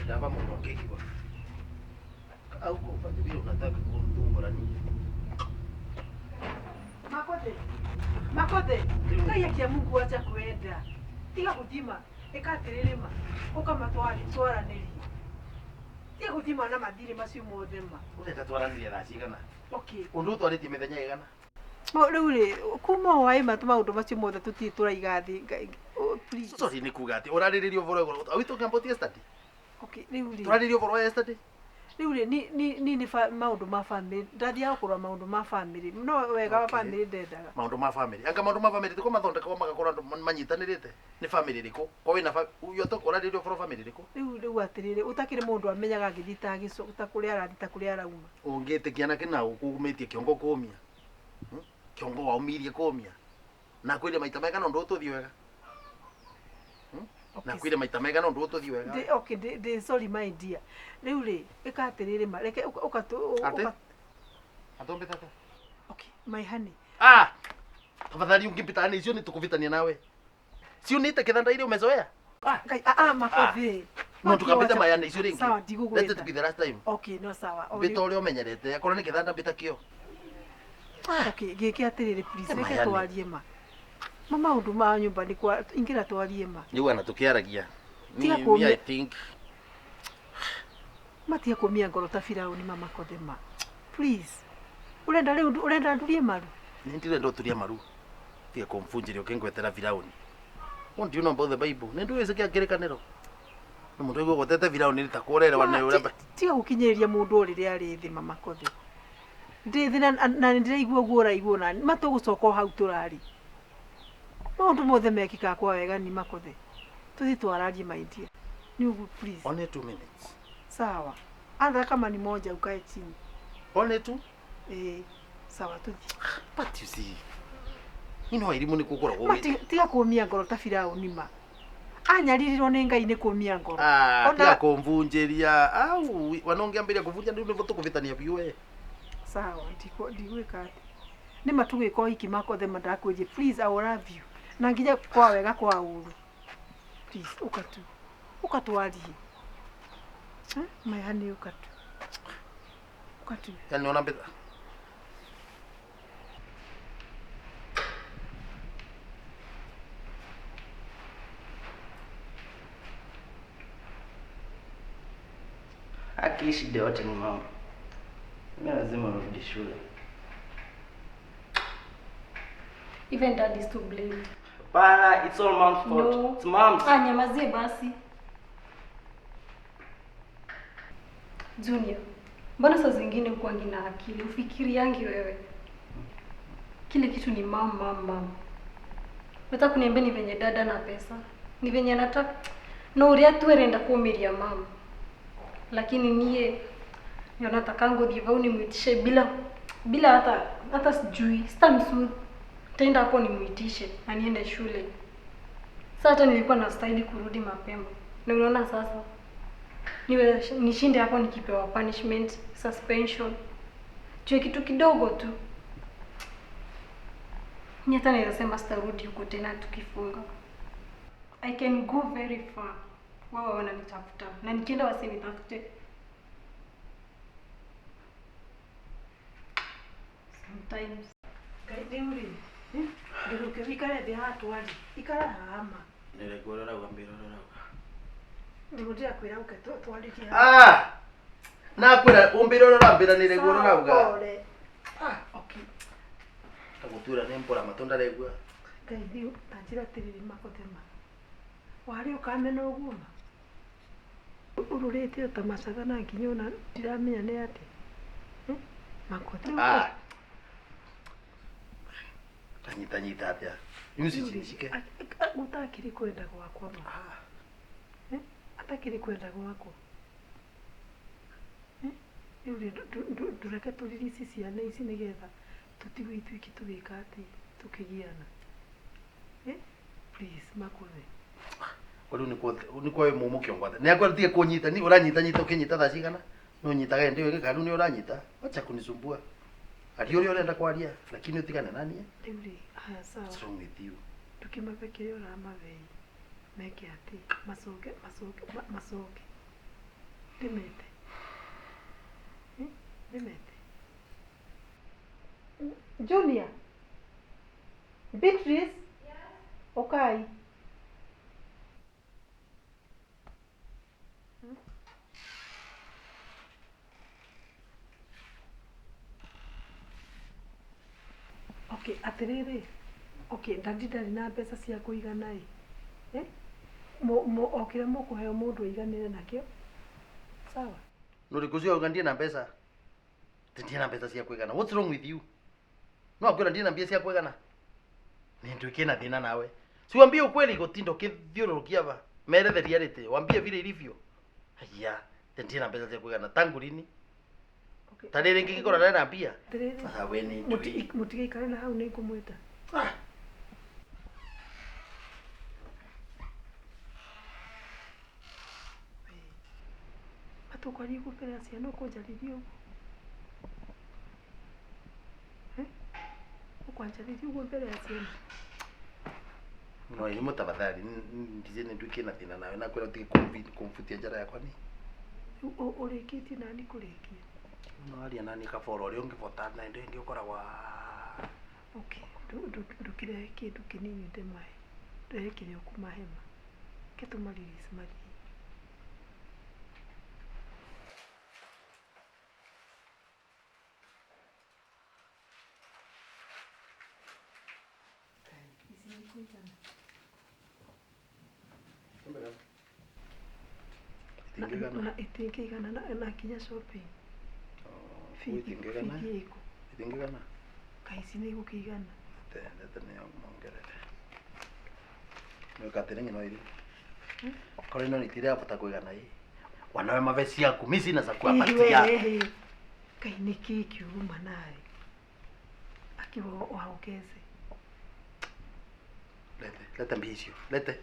Ndava mũno ngĩigua. Au ufanye vile unataka kundumbura nini? Makothe. Makothe. Ngai akia Mungu acha kwenda. Tiga guthima. Ĩka atĩrĩrĩ ma. Ũkamatwari twaranĩrie. Tiga gũthima na mathirĩ macio mothe ma. Ũrenda twaranĩrie thaa cigana? Okay. Ũndũ ũtwarĩtie mĩthenya ĩgana? Rĩu rĩ, kuma hwaĩ ma maũndũ macio mothe tũtirĩ tũraiga thĩ. Oh, please. Sorry nĩ kuga atĩ ũrarĩrĩria ũboro ũyũ. Are we talking about yesterday? Okay, rĩu rĩ. Tũrarĩrĩria ũboro wa yesterday? Rĩu rĩ, ni ni maũndũ ma family. Ndathiaga kũrora maũndũ ma family. No wega wa Okay. family ndendaga. Maũndũ ma family. Anga maũndũ ma family tiko mathondekagwo magakorwo andũ manyitanĩrĩte. Nĩ family ĩrĩkũ? Ko wĩna you are talking ũrarĩrĩria ũboro family ĩrĩkũ? Rĩu atĩrĩrĩ, ũtakĩrĩ mũndũ amenyaga angĩthiĩ ta gĩco, ta kũrĩa arathiĩ ta kũrĩa arauma. Ũngĩtĩkia na kĩna ũkũmĩtie kĩongo kũmia. Kĩongo waumirie kũmia. Na kwĩrĩ maita maigana ũndũ ũtũthiĩ wega. Na Okay, kwĩrĩ maita maigana ũndũ ũtũthiĩ wega. Ndĩ, okay, ndĩ sorry my dear. Rĩu rĩ, ĩka atĩrĩrĩ ma, reke ũka Atĩ? ũka Atombete atĩa? Okay, my honey. Ah! Tafadhali ungipitana icio nĩtũkũvitania nawe. Si unite kĩthanda ile umezoea? Ah! Ngai, ah, ah, Makothe. No tukambite mayana icio rĩngĩ. Sawa, Let it ndigũgwĩta. be the last time. Okay, no sawa. O Mbĩta rĩu- ũrĩa ũmenyerete, akorwo nĩ kĩthanda mbĩta kĩo. Okay, gĩke atĩrĩrĩ please, Ĩ reke mayani. twarie ma. Ma maũndũ ma nyũmba nĩ kwa ingĩra twarie ma. Rĩu ana tũkĩaragia. Tiga Me, kũmia- I think Matige kũmia ngoro ta Firaũni ma Makothe ma. Please. Ũrenda rĩu ũrenda ndurie maru? nĩ ndirenda ũturie maru. Tiga kũmfunjĩria ũkĩngwetera Firaũni. What do you know about the Bible? Nĩ ndũĩ kĩa kĩrĩkanĩro. Nĩ mũndũ aigua gwetete Firaũni nĩ ta kũrerewa Ma, nĩ ũrĩa tiga gũkinyĩrĩria mũndũ o rĩrĩa arĩ thĩ ma Makothe. Ndĩ thĩ na nĩ ndĩraigua ũguo ũraigua ona ma tũgũcoka o hau tũrarĩ. Maũndũ mothe mekĩkaga kwa wega ni Makothe. Tũthiĩ twararie my dear. Nĩ ũguo please. Only 2 minutes. Sawa. Hata kama ni moja ukae chini. Only two? Eh, sawa tũthiĩ. But you see, you know irimũ nĩ kũkoragwo Ma wĩ- tiga kũmia ngoro ta Firaũni ma. Anyaririrwo nĩ Ngai nĩ kũmia ngoro. Ah, Ona- tiga kũmvunjĩria. Au, wanongeambĩria kũvunja rĩu nĩguo tũkũvĩtania biũ we. Sawa, ndigwĩka atĩ. Nĩ ma tũgĩka ũhiki Makothe ma ndakwĩrie please I will love you. Na nginya kwa wega kwa ũru. Please ũka tu. Ũka twarie. Eh, my honey ũka tu. Ũka tu. Yaani ona mbĩta. Haki shida yote ni mama. Mimi lazima nirudi shule. Even dad is to blame. Hapana, it's all mom's fault. No. It's mom's. Ah, nyamazie basi. Junior, mbona saa zingine hukuangi na akili? Ufikiriangi wewe. Kile kitu ni mam mam mam. Nataka kuniambia ni venye dada na pesa. Ni venye anataka no uria tu erenda kuumiria mam. Lakini niye ndio nataka ngothi vau nimuitishe bila hata sijui sitamsu. Taenda hapo nimuitishe na niende shule. Sasa hata nilikuwa nastahili kurudi mapema. Na unaona sasa niwe nishinde hapo nikipewa punishment, suspension. Juu ya kitu kidogo tu. Mimi hata naweza sema sitarudi huko tena tukifunga. I can go very far. Wao wananitafuta na nikienda wasinitafute. Sometimes. Ngai rĩu rĩ, ndĩrũke wikare thĩ haha twarie. Ikara haha ma. Nĩrĩguo ũrĩa ũrauga mbĩra ũrĩa ũrauga. Nĩguo ndĩrakwĩra ũke twarĩrie haha. Ah! Nakwĩra ũmbĩre ũrĩa ũrambĩra nĩrĩguo ũrĩa ũrauga. Pole. Ah, okay. Tagũtuĩra nĩ mbũra matũ ndaregua. Ngai rĩu ta njĩra atĩrĩrĩ Makothe ma. Warĩ ũkamena ũguo ma. Ũrũrĩte o ta macatha na nginya ona ndiramenya nĩ atĩa. Eh? Makothe. Ah! Tanyita nyita atĩa? Nyuci cinjike. Gũtakĩrĩ kwenda gwakwa ma. Eh? Atakĩrĩ kwenda gwakwa. Eh? Rĩu rĩ ndũreke tũririci ciana ici nĩgetha tũtigwo ithuiki tũgĩka atĩ tũkĩgiana. Eh? Please Makothe. Rĩu nĩ kwa wĩ mũmũ kĩongo atĩa? Nĩ akwĩra tige kũnyita, ni ũranyita nyita ũkĩnyita thaa cigana? Nĩ ũnyitaga ĩndĩ ĩyo ĩgĩka rĩu nĩ ũranyita. Wacha kunisumbua. Aria ũrĩa ũrenda kwaria, lakini ũtigane na niĩ. Rĩu rĩ, haya sawa. What's wrong with you? Ndũkĩmabe kĩrĩa ũramabei meke atĩ macoke macoke macoke. Ndĩmete. Ndĩmete. Junior. Beatrice. Okai. Okay, atiriri. Okay, dadi ndarĩ na mbeca cia kũigana ĩ. Eh? O kĩrĩa mũkũheo mũndũ aiganĩre nakĩo. Sawa. Nurikucio uga ndie na mbeca. Ndie na mbeca cia kuigana. What's wrong with you? No akwira ndie na mbia cia kuigana. Ni nduike na thina nawe. Si wambie ukweli gotindo kithiururukia ba. Mere the reality. Wambie vile ilivyo. Haya, ndie na mbeca cia kuigana tangu lini? Okay. Ta rĩrĩ ngĩgĩkora na mbia. Atiriri. Sasa we ni ndui. Mũtigaikare na hau nĩ ngũmwĩta. Ah. Matukwaria ũguo mbere ya ciana ũkũnjarĩria ũguo. Eh? Ũkwanjarĩria ũguo mbere ya ciana. No elimu tafadhali ndize nduike na thina nawe na kwira utige kumfutia njara yakwa ni. Rĩu ũrĩkĩtie nani kũrĩkia? No aria nani kaboro ũrĩa ũngĩbota na indo ingĩ ũkoragwa. Okay, ndũkĩrehe kĩndũ kĩnini ndĩmahe. Ndehe kĩrĩa ũkũmahe ma. Ke tũma release mathiĩ. Ici nĩ kũigana. Itingĩigana. Na itingĩigana na nginya shopping. Itingĩigana. Bithi ĩkũ. Itingĩigana. Kaĩ ici nĩ igũkĩigana. Ndete nĩ mongerere. Nĩũkatĩre ng'ino iri. Korwo ino nĩtirabota kũigana ĩ. Wanawe mavesi yaku mimi sina za kuwapatia. Kaĩ nĩ kĩĩ kĩuruma nawe? Akiwa waongeze. Lete, lete mbia icio. Lete.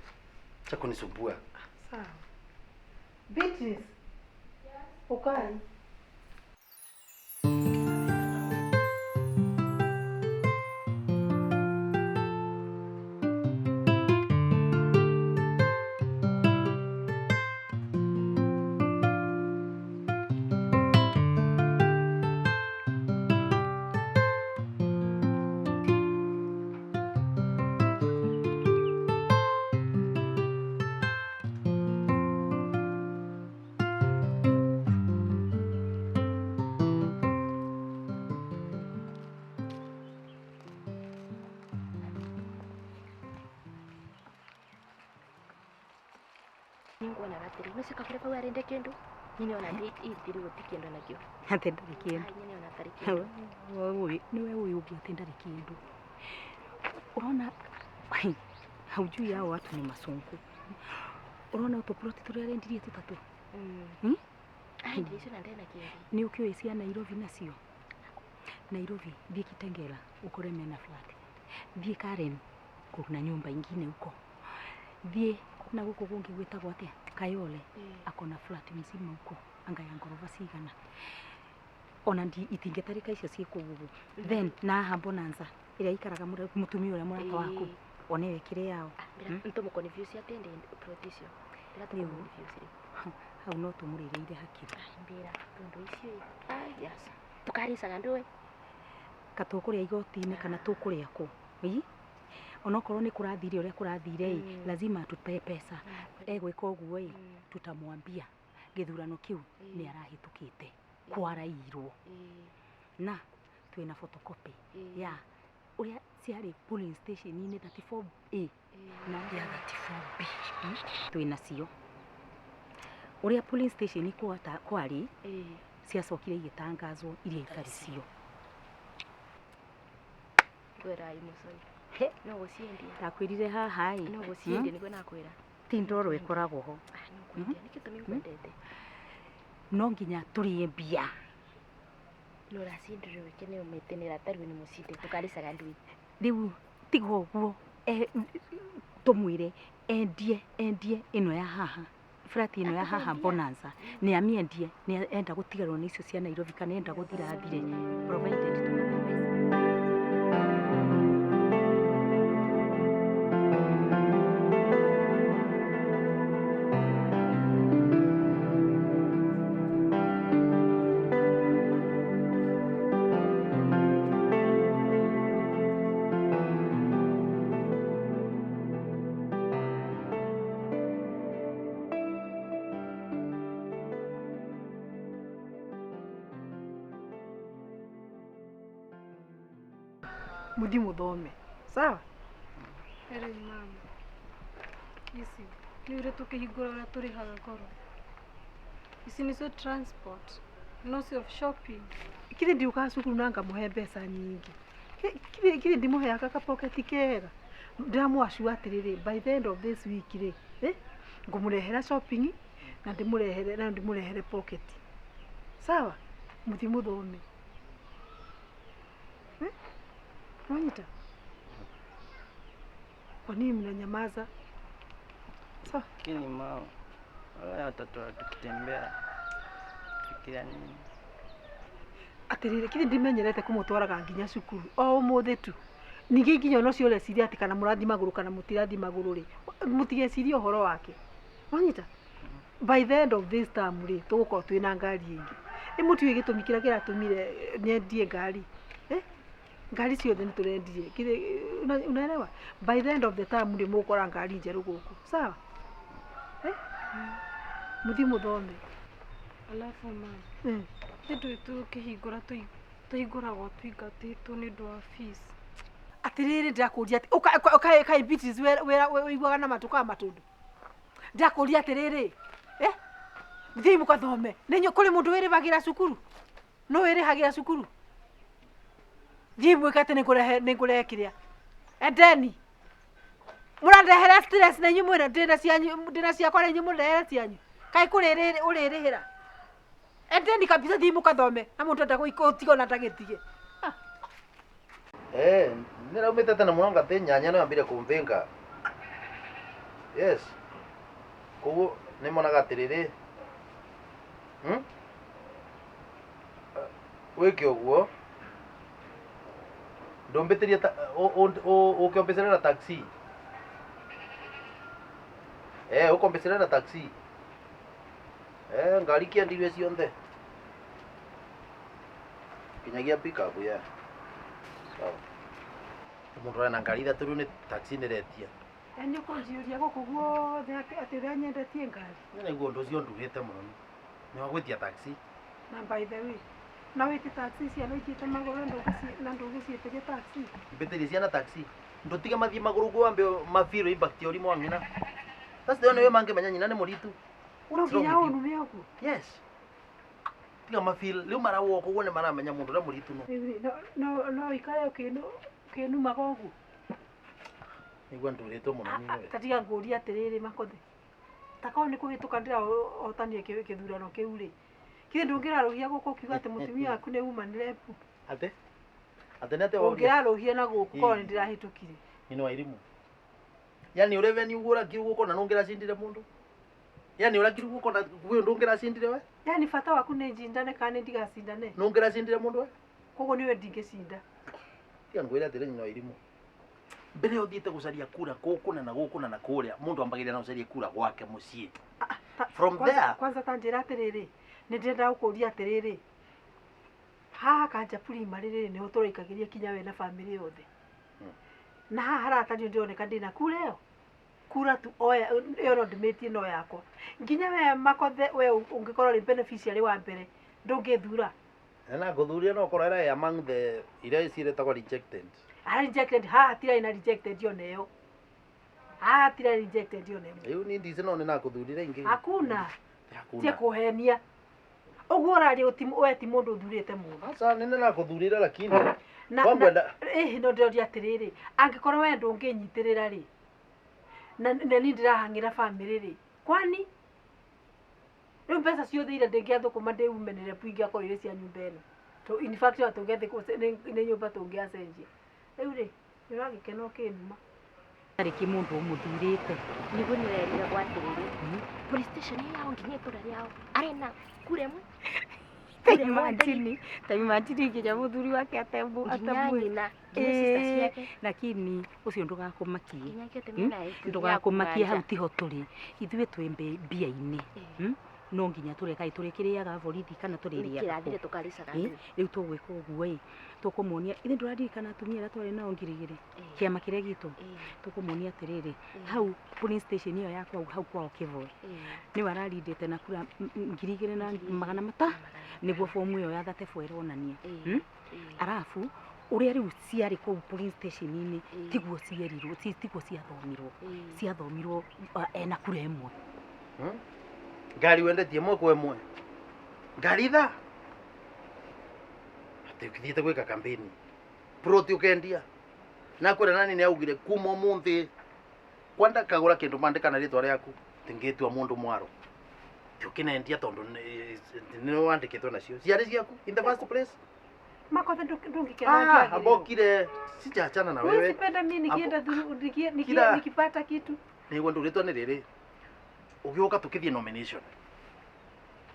Acha kunisumbua. Sawa. Beatrice. Ukai. Ningũonaga atĩrĩ nĩcio kabere kau arenda kĩndũ nyine ona ithiri gũti kĩndũ nakĩo atĩ ndarĩ kĩndũ nyine ona atarĩ kĩndũ nĩwe ũyũ ũguo atĩ ndarĩ kĩndũ ũrona haujui hao watu ni masungu ũrona tũploti tũrĩa arendirie tũtatũ arendirie icio na ndarĩ na kĩndũ nĩ ũkĩũĩ cia Nairobi nacio Nairobi thiĩ Kitengela ũkore mena flat thiĩ Karen kuna nyumba ingine huko thiĩ na gũkũ kũngĩ gwĩtagwo atĩa Kayole akona flat mzima huko anga ya ngoroba cigana ona itingĩtarĩka icio ciĩ kũu ũguo then na haha Bonanza ĩrĩa ikaraga mũtumia ũrĩa mũrata waku one wekire yao ntũmũconfuse atĩ ndi plot icio ndĩratũmũconfuse rĩ hau no tũmũrĩrĩire hakiri mbĩra tondũ icio yes tũkarĩcaga ndũĩ katũkũrĩa igoti-inĩ kana tũkũrĩa kũ onokorwo nĩ kũrathire ũrĩa kũrathire ĩ lazima tupe pesa egwĩka ũguo ĩ tutamwambia gĩthurano kĩu nĩ arahĩtũkĩte kwarairwo na twĩna photocopy ya ũrĩa ciarĩ polling station-inĩ 34A na ya 34B twĩna cio ũrĩa polling station kwarĩ ciacokire igĩtangazwo iria itarĩ cio ngwĩra imucoi no gũciendia ndakwĩrire haha ĩ no gũciendia nĩguo nakwĩra ti ndoro ĩkoragwo ho no kwendia nĩ gĩtũmi ngwendete no nginya tũrĩe mbia no ũraciendirie wĩke nĩ ũmĩtenera tarĩu nĩ mũcinde tũkarĩcaga ndui rĩu tiga ũguo tũmwĩre endie ĩno ya haha flat ĩno ya haha Bonanza nĩ amĩendie nĩ enda gũtigarwo nĩ icio cia Nairobi kana enda gũthira athire provided tũmate mbeca. Muthi muthome. Sawa? Rĩu mama, ici nĩ ũrĩa tũkĩhingũra ũrĩa tũrĩhaga goro. Ici nĩcio transport, nocio shopping. Kile ndiukaga cukuru na ngamuhe mbeca nyingĩ. Kile ndimuheaga kapoketi kega. Ndiramwacua atĩrĩrĩ, by the end of this week rĩ, eh, ngũmũrehera shopping na ndĩmũrehere pocket. Sawa? Muthi muthome. Eh? Wanyita? Kwa nini mnanyamaza? Sawa? Lakini mama, wale watoto tukitembea fikiria nini? Atiriri kiri ndimenyerete kumutwaraga nginya cukuru o umuthi tu. Ningĩ nginya ona ũcio ũreciria atĩ kana mũrathi magũrũ kana mũtirathi magũrũ rĩ, mũtigecirie ũhoro wake. Wanyita? By the end of this term rĩ, tũgũkorwo twĩna ngari ĩngĩ. Ĩ mũtiũĩ gĩtũmi kĩrĩa kĩratũmire nyendie ngari? Eh? Ngari ciothe nĩ tũrendirie. Kĩrĩ unaelewa? By the end of the term rĩ, mũgũkora ngari njerũ gũkũ. Sawa? Eh? Mũthiĩ mũthome. Alafu mama, ithuĩ tũkĩhingũra tũhingũragwo tũingatĩtwo nĩ ũndũ wa fees. Atiriri ndĩrakũria atĩ ũkaĩ Beatrice wĩra ũiguaga na matũ ka matũndũ. Ndĩrakũria atĩrĩrĩ, eh? Thiĩ mũkathome. Nĩ kũrĩ mũndũ wĩrĩhagĩra cukuru? No wĩrĩhagĩra cukuru? Thiĩ mwĩke atĩ nĩngũrehe kĩrĩa. Endeni. Mũrandehere stress na inyuĩ mwĩna ndĩna cianyu, ndĩna ciakwa na inyuĩ mũndehere cianyu. Kaĩ kũrĩ ũrĩrĩhĩra? Endeni kabisa, thiĩ mũkathome. Na mũndũ enda gũtiga ona ndagĩtige. Eh, nĩraumĩte tene mũno ngatĩ nyanya no yambire kũmbĩnga. Yes. Koguo nĩmonaga atĩrĩrĩ, wĩke ũguo ndũmbĩtĩrie ũkĩombĩcerera taxi. Eh, ũkombĩcerera taxi. Eh, ngari kĩendirio ciothe nginyagia pickup ya. Sawa. Mũndũ arĩ na ngari ithatũ rĩu nĩ taxi nĩretia. Nĩ ũkũnjiyũria gũkũ guothe atĩ ũrĩa nyendetie ngari. Nĩ naigua ũndũ ũcio ndugĩte mũno. Nĩ wa gwĩtia taxi. Na by the way, na wĩtie taxi ciana ithiĩte magũrũ na ndũgĩciĩtĩrie taxi. Mbĩtĩrie ciana taxi. Ndũtige mathiĩ magũrũ ũguo wambe mabiro impact ya ũrimũ wa ng'ina. That's the only way mangĩmenya nyina nĩ mũritu. No nginya ũnume ũguo. Yes. Tiga mafeel rĩu marawoka ũguo nĩ maramenya mũndũ ũrĩa mũritu no. No ikare ũkĩnumaga ũguo. Nĩguo ndũrĩtwo mũno nĩ Ta tiga ngũrie atĩrĩrĩ Makothe. Ta korwo nĩ kũhĩtũka ndĩrahotanire kĩthurano kĩu rĩ. Kithĩ ndũngĩrarũhia gũkũ ũkiuga atĩ mũtumia waku nĩ woman rep? Atĩ? Atĩ nĩ atĩa waũria? Ũngĩrarũhia na gũkũ korwo nĩ ndĩrahĩtũkire. Nĩ wa irimũ. Yaani ũrĩa ũrakirwo gũkũ na nũngĩracindire mũndũ? Yaani ũrakirwo gũkũ na gwĩ ndũngĩracindire we? Yaani bata waku nĩ njindane kana nĩ ndigacindane? Nũngĩracindire mũndũ we? Koguo nĩwe ndingĩcinda. Tiga ngwĩre atĩrĩ nyina wa irimũ. Mbere ũthiĩte gũcaria kura gũkũ na gũkũ na kũrĩa, mũndũ ambagĩrĩra na gũcaria kura gwake mũciĩ. From there. Kwanza ta njĩra atĩrĩrĩ, nĩ ndĩrenda gũkũria atĩrĩrĩ, haha Kanja Primary rĩrĩ nĩho tũraikagĩria kinya we na bamĩrĩ yothe. Na haha haratario ndĩroneka ndĩna kura ĩyo. Kura tu oya ĩyo no ndĩmĩtie no yakwa. Nginya we Makothe we ũngĩkorwo ũrĩ beneficiary wa mbere ndũngĩthura. Na ngũthuria no ũkorwo ĩrĩa among the iria ciĩtagwo rejected. Ara rejected haha hatirarĩ na rejected ona ĩyo. Haha hatirarĩ rejected ona ĩmwe. Rĩu niĩ ndici no nĩ nakũthurire ingĩ. Hakuna. Hakuna. Tia kũhenia. Ũguo ũraria we ti mũndũ ũthurĩte mũno. Aca nĩ nakũthurire lakini. Na no ndĩroria atĩrĩrĩ, angĩkorwo we ndũngĩnyitĩrĩra rĩ, na niĩ ndĩrahang'ĩra bamĩrĩ rĩ, kwani rĩu mbeca ciothe iria ndĩngĩathũkũma ndĩumenere bu ingĩakorwo irĩ cia nyũmba ĩno. In fact ona tũngĩathiĩ nĩ nyũmba tũngĩacenjia. Rĩu rĩ, nĩ ũragĩkena ũkĩnuma. Tarĩ kĩ mũndũ ũmũthurĩte. Nĩguo nĩrerigagwo atĩrĩrĩ, police station ĩyo yao nginya itũra rĩao arena kura ĩmwe. Ta imagine nginya mũthuri wake Nginya nyina, nginya sister ciake. Lakini ũcio ndũgakũmakie. Ndũgakũmakie hau tiho tũrĩ. Ithuĩ twĩ mbia-inĩ. No nginya tũreka tũrĩkĩrĩaga borithi kana tũrĩrĩaga. Kĩrathire tũkarĩcaga. Rĩu tũgwĩka ũguo ĩ, tũkũmuonia ithuĩ ndũraririkana atumia arĩa twarĩ nao ngiri igĩrĩ kĩama kĩrĩa gitũ. Tũkũmuonia atĩrĩrĩ, hau police station ĩyo ya kwao hau kwao Kĩboe nĩwe ararindĩte na kura 2,500 nĩguo fomu ĩyo ya 34 ĩronania. Arabu Ũrĩa rĩu ciarĩ kũu police station-inĩ Ĩĩ. tiguo cierirwo, tiguo ciathomirwo. Ĩĩ. Ciathomirwo ena kura ĩmwe. Ngari wendetie ĩmwe kwa ĩmwe, ngari tha atĩ ũkĩthiĩte gwĩka campaign plot ũkendia nakwĩra nani nĩ augire kuma ũmũthĩ kwanda kagũra kĩndũ mandĩka na rĩtwa rĩaku tingĩtua mũndũ mwaro ti ũkĩnendia tondũ nĩ wandĩkĩtwo nacio ciarĩ ciaku in the first place. Makothe ndũngĩkena. Ah, ambokire sijaachana na wewe. Sipenda mimi nikienda dhuru Kila- nikipata kitu. Nĩguo ndũrĩtwo nĩ rĩrĩ ũgĩũka tũkĩthiĩ nomination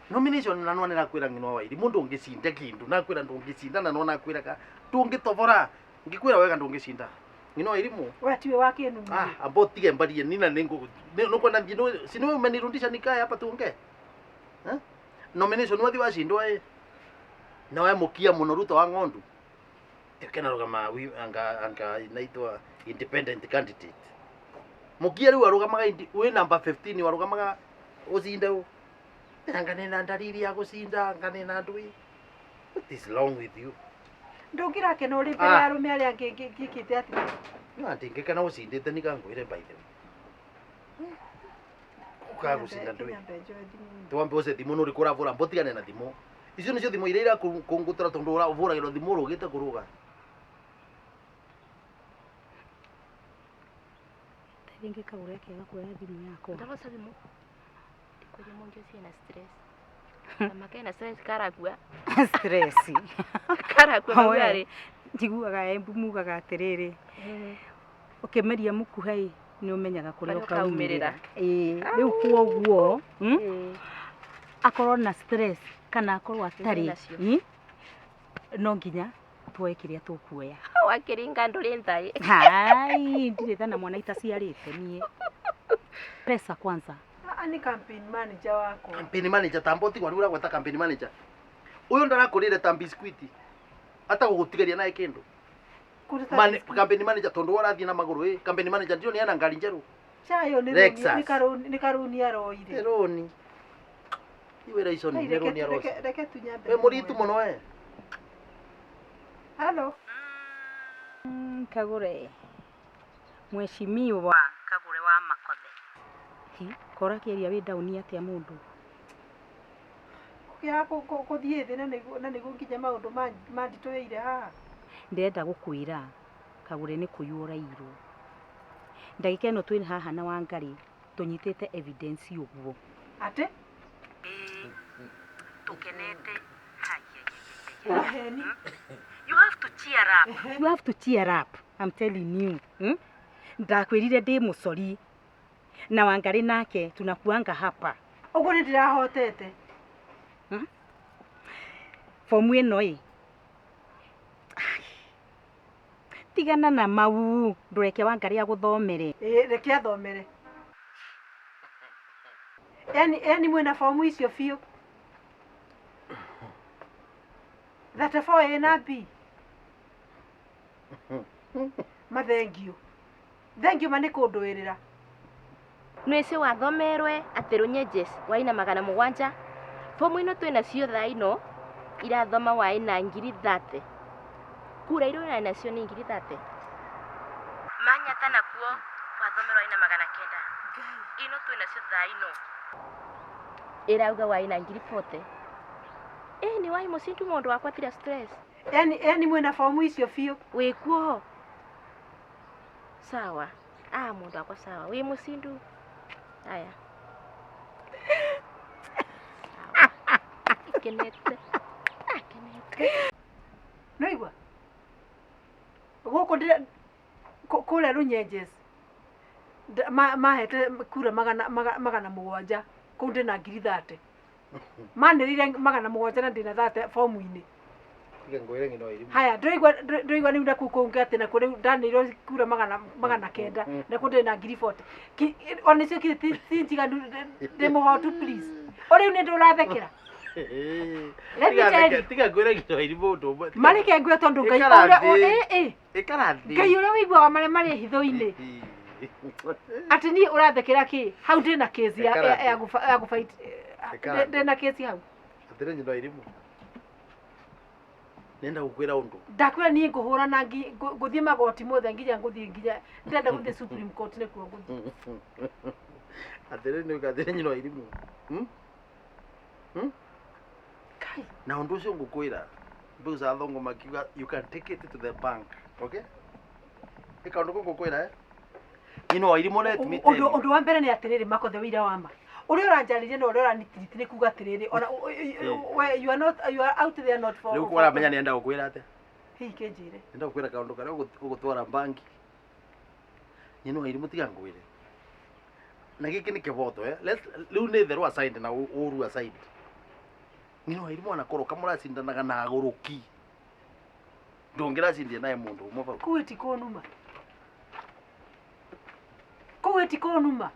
nomination na nwa nĩrakwĩra ng'ino wa wairi mũndũ ũngĩcinda kĩndũ nakwĩra ndũngĩcinda na nwa nakwĩra ka ndũngĩtobora ngĩkwĩra wega ndũngĩcinda ng'ino wa irimu. We tiwe wa kĩnu. Ah, ambo tige mbarie nina ningu nukwenda thiĩ si niwe umenirudisha nikae hapa tuongee, eh? Nomination wathi wacindwa ĩ na we mukia muno Ruto wa ng'ondu tikena rugama anga anga inaitwa independent candidate mukia riu arugamaga wi number 15 warugamaga ucinde u anga nina ndariri ya gucinda anga nina ndui. What is wrong with you? Ndũngĩrakena ũrĩ mbere Ah. ya arũme arĩa angĩ ngĩkĩte atĩa? No ndingĩkena ũcindĩte nikangwĩre by the way ukagucinda ndui. Nyambe njoe thimũ. Twambe uce thimu nuri kuravura mbotigane na thimu icio nicio thimu iria irakũngũtũra tondu ũvũragĩrwo thimu ũrũgĩte kũrũga. Rĩngĩ kagũre akĩaga kuoya thimũ yakwa. Ndaroca thimũ. Ndikwĩria mũngĩ ũcio ena stress. Na make ena stress karakua. Stress. Karakua Oe. mau arĩ. Njiguaga Embu mugaga atĩrĩrĩ, ũkĩmeria mũkuha ĩ nĩ ũmenyaga kũrĩa Harĩa ũkaumĩrĩra. ũkaumĩrĩra. Ĩĩ, rĩu kwoguo akorwo na stress kana akorwo atarĩ nacio. No nginya tuoe kĩrĩa tũkuoya. Wakĩringa ndũrĩ thaĩ. Hai, ndirĩ tha na mwana itaciarĩte niĩ. Pesa kwanza. Ah, nĩ campaign manager wakwa. Campaign manager tambo tigwa riu uragweta campaign manager uyu ndarakũrĩre ta biscuit atagũgũtigeria nae kĩndũ. Kũruta Campaign manager tondu ũrathiĩ na magũrũ ĩ campaign manager ndio ena ngari njerũ. Chayo nĩ Lexus. nĩ karũni aroire. Roni iwĩra ico Ai, nĩ reke roni aroci. reke tu nyambe. We mũritu mũno we. Halo. Kagure mheshimiwa Kagure wa Makothe. Hi, kora kĩaria wĩ ndauni atĩa mũndũ? Kũkĩaga kũthiĩ thĩ na nĩguo nginya maũndũ manditũhĩire haha. Ndĩrenda gũkwĩra Kagure nĩ kũiywo ũraiyirwo. Ndagĩka ĩno twĩ haha na Wangari tũnyitĩte evidence ũguo. Atĩ? Tũkenete. Maheni. You have to cheer up. You have to cheer up. I'm telling you. Hmm? Ndakwĩrire ndĩ mũcori na Wangari nake tunakuanga hapa. Ũguo nĩ ndĩrahotete. Fomu ĩno ĩ tigana na mau ndũreke Wangari agũthomere. Ĩĩ, reke athomere. Yani mwĩna fomu icio biũ. 34 A na B. Mathengio. Thengio ma nĩ kũndũĩrĩra. Nwĩci wathomerwe atĩ Runyenjes waina 700 fomu ino twĩ nacio thaa ino irathoma waina 30,000 kura iria wĩna nacio nĩ 30,000 Manyata nakuo wathomerwo waina 900 ino twĩ nacio thaa ino ĩrauga waina 40,000. Ĩ nĩ wai mũcindu mũndũ wakwa tira stress. Yani mwĩna fomu icio biũ. Wĩkuo sawa. Ah, mũndũ wakwa sawa wĩ mũcindu aya. Sawa. Kenete. Ah, kenete. Nĩwaigua? Gũkũ ndĩra kũrĩa Runyenjes mahete kura 700 kũu ndĩna 30,000. Manĩrĩire 700 na ndĩna 30 fomu-inĩ. Tiga ngwĩre ng'ino irimu. Haya, ndũraigua rĩu nakuo kũngĩ atĩ nakuo rĩu ndanĩrĩirwo kura 900 nakuo ndĩna 40,000. Ona icio ti njiganu ndĩ mũhotu please. O rĩu nĩ ndũrathekera. Let me tell you. Tiga ngwĩre ng'ino irimu ũndũ ũmwe. Mareke ngue tondũ Ngai Ikara ũrĩa thĩ. ĩ Ikara thĩ. Ngai ũrĩa ũiguaga marĩa marĩ hitho-inĩ atĩ niĩ ũrathekera kĩ hau ndĩna kesi Ikara thĩ. ya gũfight Ikara thĩ. ndĩna kesi hau. Atĩrĩ ng'ino irimu. Nenda gukwira undu. Ndakwira niĩ ngũhũrana ngũthiĩ magoti mothe nginya ngũthiĩ nginya ndĩrenda gũthiĩ Supreme Court nĩkuo ngũthiĩ. Atĩrĩrĩ nĩ ũgathĩre nyina wa irimũ. Hmm? Hmm? Kai. Na undu ucio ngukwira mbeu za thongo makiuga you can take it to the bank. Okay? Ĩ kaundu kau ngukwira eh? Nyina wa irimũ let me tell Ũndũ you. ũndũ wa mbere nĩ atĩrĩrĩ Makothe wĩira wa ma. Ũrĩa ũranjarĩria na ũrĩa ũranitiriti nĩ kuga atĩrĩrĩ ona we you are not you are out there not for Rĩu kwaramenya nĩenda gũkwĩra atĩa? Hihi kĩnjĩre. Nenda gũkwĩra kaũndũ karĩa ũgũtwara banki. Nyina wa irimũ tiga ngwĩre. Na gĩkĩ nĩ kĩboto eh? Let's rĩu nĩ therũ aside na ũru aside. Nyina wa irimũ anakoroka mũracindanaga na agũrũki. Ndũngĩracindia naye mũndũ ũmwe bau. Kũu ĩti kũnuma. Kũu ĩti kũnuma.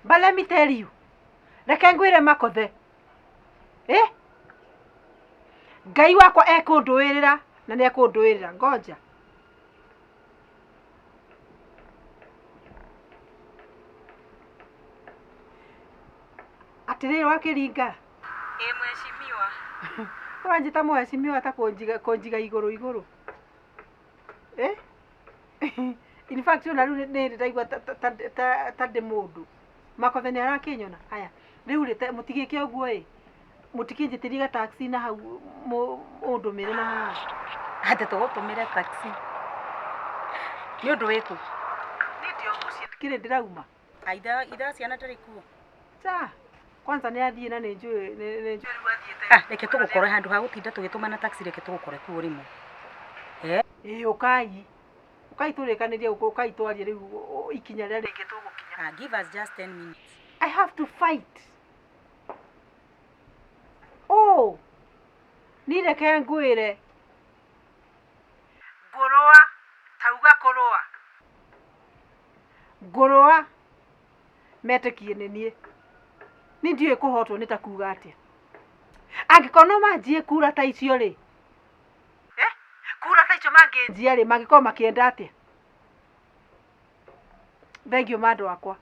But let me tell you. Reke ngwĩre Makothe. Eh? Ngai wakwa ekũndũĩrĩra na nĩ ekũndũĩrĩra. Ngoja. Atĩrĩrĩ wakĩringa. Ĩ mheshimiwa. Ũranjĩta mheshimiwa ta kũnjiga kũnjiga igũrũ igũrũ. Eh? In fact ona rĩu nĩ ndaigua ta ndĩ mũndũ. Makothe nĩ arakĩnyona. Haya. Rĩu rĩ mũtigĩke ũguo ĩ. Mũtikĩnjĩtĩrie ga taxi na hau mũndũmĩre na haha. Atĩ tũgũtũmĩre taxi. Nĩ ũndũ wĩkũ? Niĩ ndĩ o mũciĩ ndikĩrĩ ndĩrauma. Aitha itha ciana ndarĩ kuo. Ta. Kwanza nĩ athiĩ na nĩ njũĩ nĩ njũĩ rĩu athiĩte. Ah, reke tũgũkore handũ ha gũtinda tũgĩtũmana taxi reke tũgũkore kuo rĩmwe. Eh? Ĩ ũkai. Ũkai tũrĩkanĩrie gũkũ ũkai twarie rĩu ikinya rĩrĩa rĩngĩ tũgũkinya. Ah, give us just 10 minutes. I have to fight. Oh, ni reke ngwĩre. Ngũrũa, tauga kũrũa. Ngũrũa, metĩkie nĩ niĩ. Niĩ ndiũĩ kũhotwo nĩ ta kuga atĩa. Angĩkorwo no manjie kura ta icio rĩ. Eh? Kura ta icio mangĩnjia rĩ, mangĩkorwo makĩenda atĩa? Thengiũ ma andũ akwa.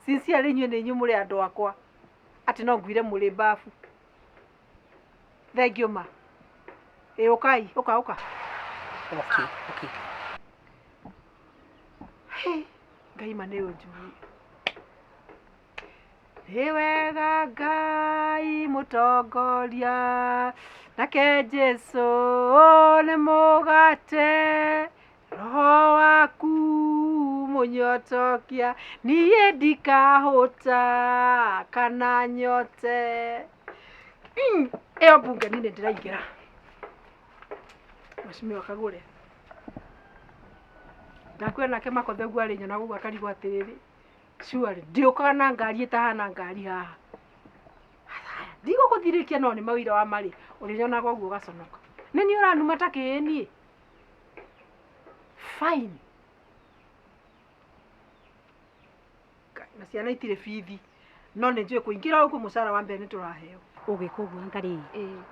Sincerely inyuĩ nĩ inyuĩ mũrĩ andũ akwa. Atĩ no nguire mũrĩ mbabu. Thengiũ ma. Ĩ ũkai, ũka ũka. Okay, okay. Hĩ, Ngai ma nĩ ũnjũĩ. Nĩ wega Ngai mũtongoria, nake Jesũ nĩ mũgate, roho waku mũnyotokia, niĩ ndikahũta kana nyote. Ĩyo mbunge niĩ nĩ ndĩraingĩra. Mheshimiwa Kagure. Ndakwĩra nake Makothe ũguo arĩ nyonaga ũguo akarigwo atĩrĩrĩ, surely ndiũkaga na ngari ĩtahana ngari haha. Ndigũgũthirĩkia no nĩ mawĩra wa marĩ, ũrĩnyonaga ũguo ũgaconoka. Nĩ niĩ ũranuma ta kĩĩ niĩ? Fine. Na ciana itirĩ bithi. No nĩ njũĩ kũingĩra ũguo mũcara wa mbere nĩ tũraheo. Ũgĩka ũguo anga rĩ. Ĩ.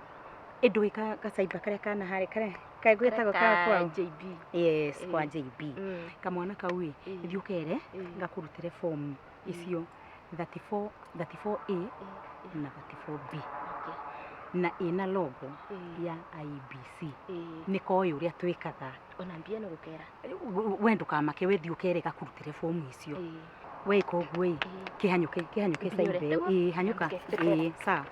Ĩndũĩ ka cyber karĩa kana harĩa karĩa kaĩ gwĩtagwo ka kwao. JB. Yes, kwa Ĩ. JB. Mm. Kamwana kau ĩ, Ĩ. thiĩ ũkere Ĩ. ngakũrutĩre form icio 34 34A na 34B. Okay. Na ĩna logo Ĩ. ya IEBC. Ĩ. Nĩ koĩ ũrĩa twĩkaga. Ona mbia nĩ gũkera. We ndũkamake we thiĩ ũkere gakũrutĩre form icio. Ĩ. Weka ũguo ĩ, Ĩ. kĩhanyũke kĩhanyũke Nginyũre. cyber ĩyo. Ĩ, hanyũka. Okay. Ĩ, sawa.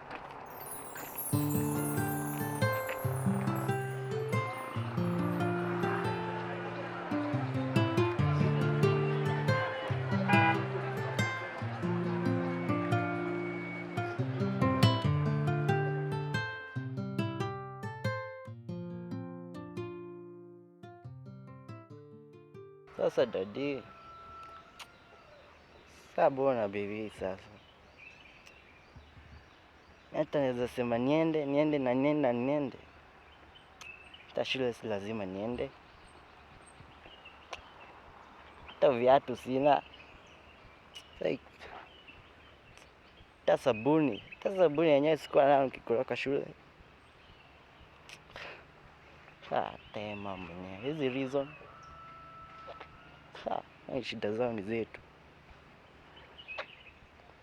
Sasa dadi, saa bona baby sasa. Hata naweza sema niende, niende na niende na niende. Hata shule si lazima niende. Hata viatu sina. Like, hata sabuni yenyewe sikuwa nayo nikikoroka shule. Ah, tema mwenyewe. Hizi reason. Ha, shida zao ni zetu.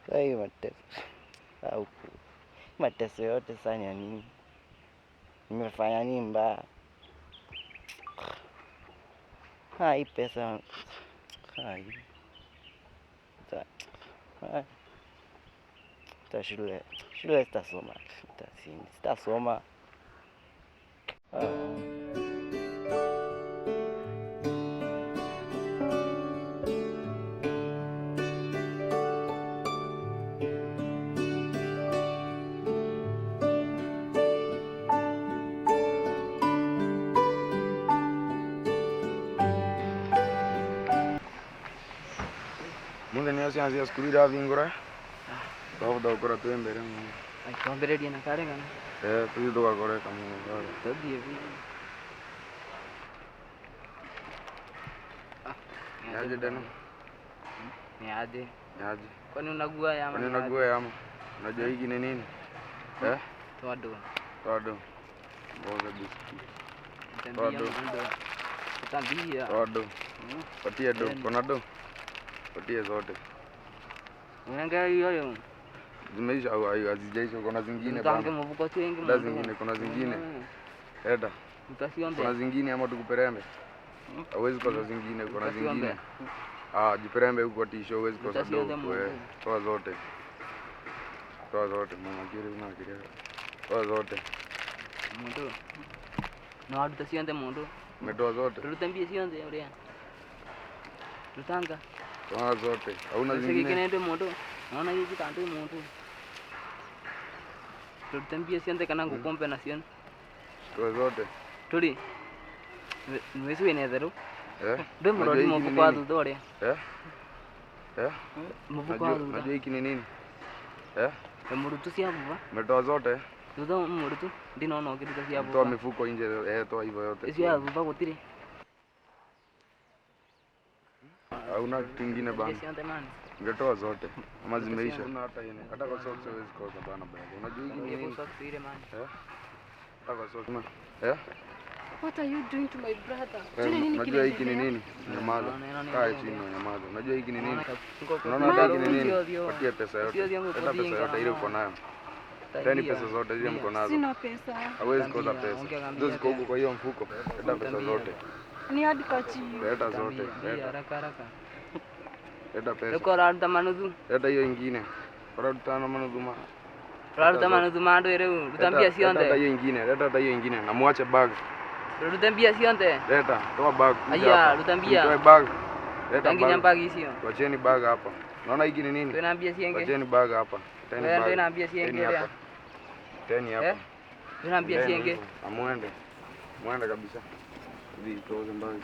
Sasa hii mateso. Au mateso yote sana ya nini? Nimefanya nini mbaya? Hii pesa. Hai. Ta shule. Shule sitasoma. Sitasoma. Mundu nä ciana cia cukuru irathingå twahota gå kora twä mbere må Twambĩrĩrie na karĩ kana tũthiĩ tũgakore kamũndũ karĩa. Tũthiĩ biũ. Niaje Deno? Niaje? Niaje? Kwani unaguoya ama Kwani niaje? unaguoya ama? Unajua hiki ni nini? Eh? Toa do. Toa do. Mboga kabisa. Toa Utambia do. mando. Utambia. Toa do. Patia do. Kona do. Patia zote. Unaangalia hiyo hiyo. Zimeisha au hazijaisha? Kuna zingine Mtange bana. mvuko tu wengi. Kuna zingine, kuna zingine. Eda. Utasionde. Kuna zingine ama tukuperembe? Hawezi kosa zingine, kuna Utasionde. zingine. Ah, jiperembe huko tisho, huwezi kosa Utasionde do. Mungu. Toa zote. Toa zote, mama kiri una kiri. Toa zote. Mundu. No aruta cionthe mundu. Umetoa zote. Rute mbia cionthe uria. Rutanga. Toa zote. Hauna Sasa giki zingine. nende mundu. Naona giki kandu mundu. Rute mbia cionthe kana ngukombe nacio. Toa zote. Turi. Nweci wina theru. Eh? Ndwi murori Unajua hiki ni mubuko wa nini? thutha uria. Eh? Eh? Mubuko wa thutha. Unajua hiki ni nini? Eh? Murutu cia vuva. Umetoa zote? Thutha murutu ndinona ukiruta cia Toa vuva. mifuko nje, toa hivyo yote. Icio ya vuva gutiri. Hauna kitu kingine Mbia bana. cionthe mani. Ungetoa zote ama zimeisha? Hata ine. Hata kwa socks huwezi kosa bana bana. Unajua hiki ni nini? Socks ile mani. Eh? Hata kwa socks. Eh? What are you doing to my brother? Eh, Tena nini Unajua hiki ni kinaendelea? nini? Nyamaza. Kaa chini na nyamaza. Unajua hiki ni nini? Unaona hata hiki ni nini? Patia pesa yote. Leta pesa yote ile uko nayo. Teni pesa zote zile mko nazo. Sina pesa. Hawezi kosa pesa. Hizo ziko huko kwa hiyo mfuko. Leta pesa zote. Ni hadi kachi. Leta zote. Leta. Haraka haraka. Leta pesa. Uko uraruta manuthu. Leta hiyo ingine. Uraruta na manuthu ma. Uraruta manuthu ma andu riu. Ruta mbia Leta hata cionthe. hiyo ingine. Leta hata hiyo ingine. Na muache bag. Rute mbia cionthe. Leta, toa bag. Kuja Aya, hapa. ruta mbia. Toe bag. Leta Nginya bag. bag icio. Wacheni bag hapa. Unaona hiki ni nini? Twina mbia ciengĩ. Wacheni bag hapa. Teni Wewe bag. twina mbia ciengĩ Teni ũrĩa. hapa. Teni hapa. Eh? Twina mbia Endeni ciengĩ. hivyo. Amuende. Muende kabisa. Hivi tuoze bag.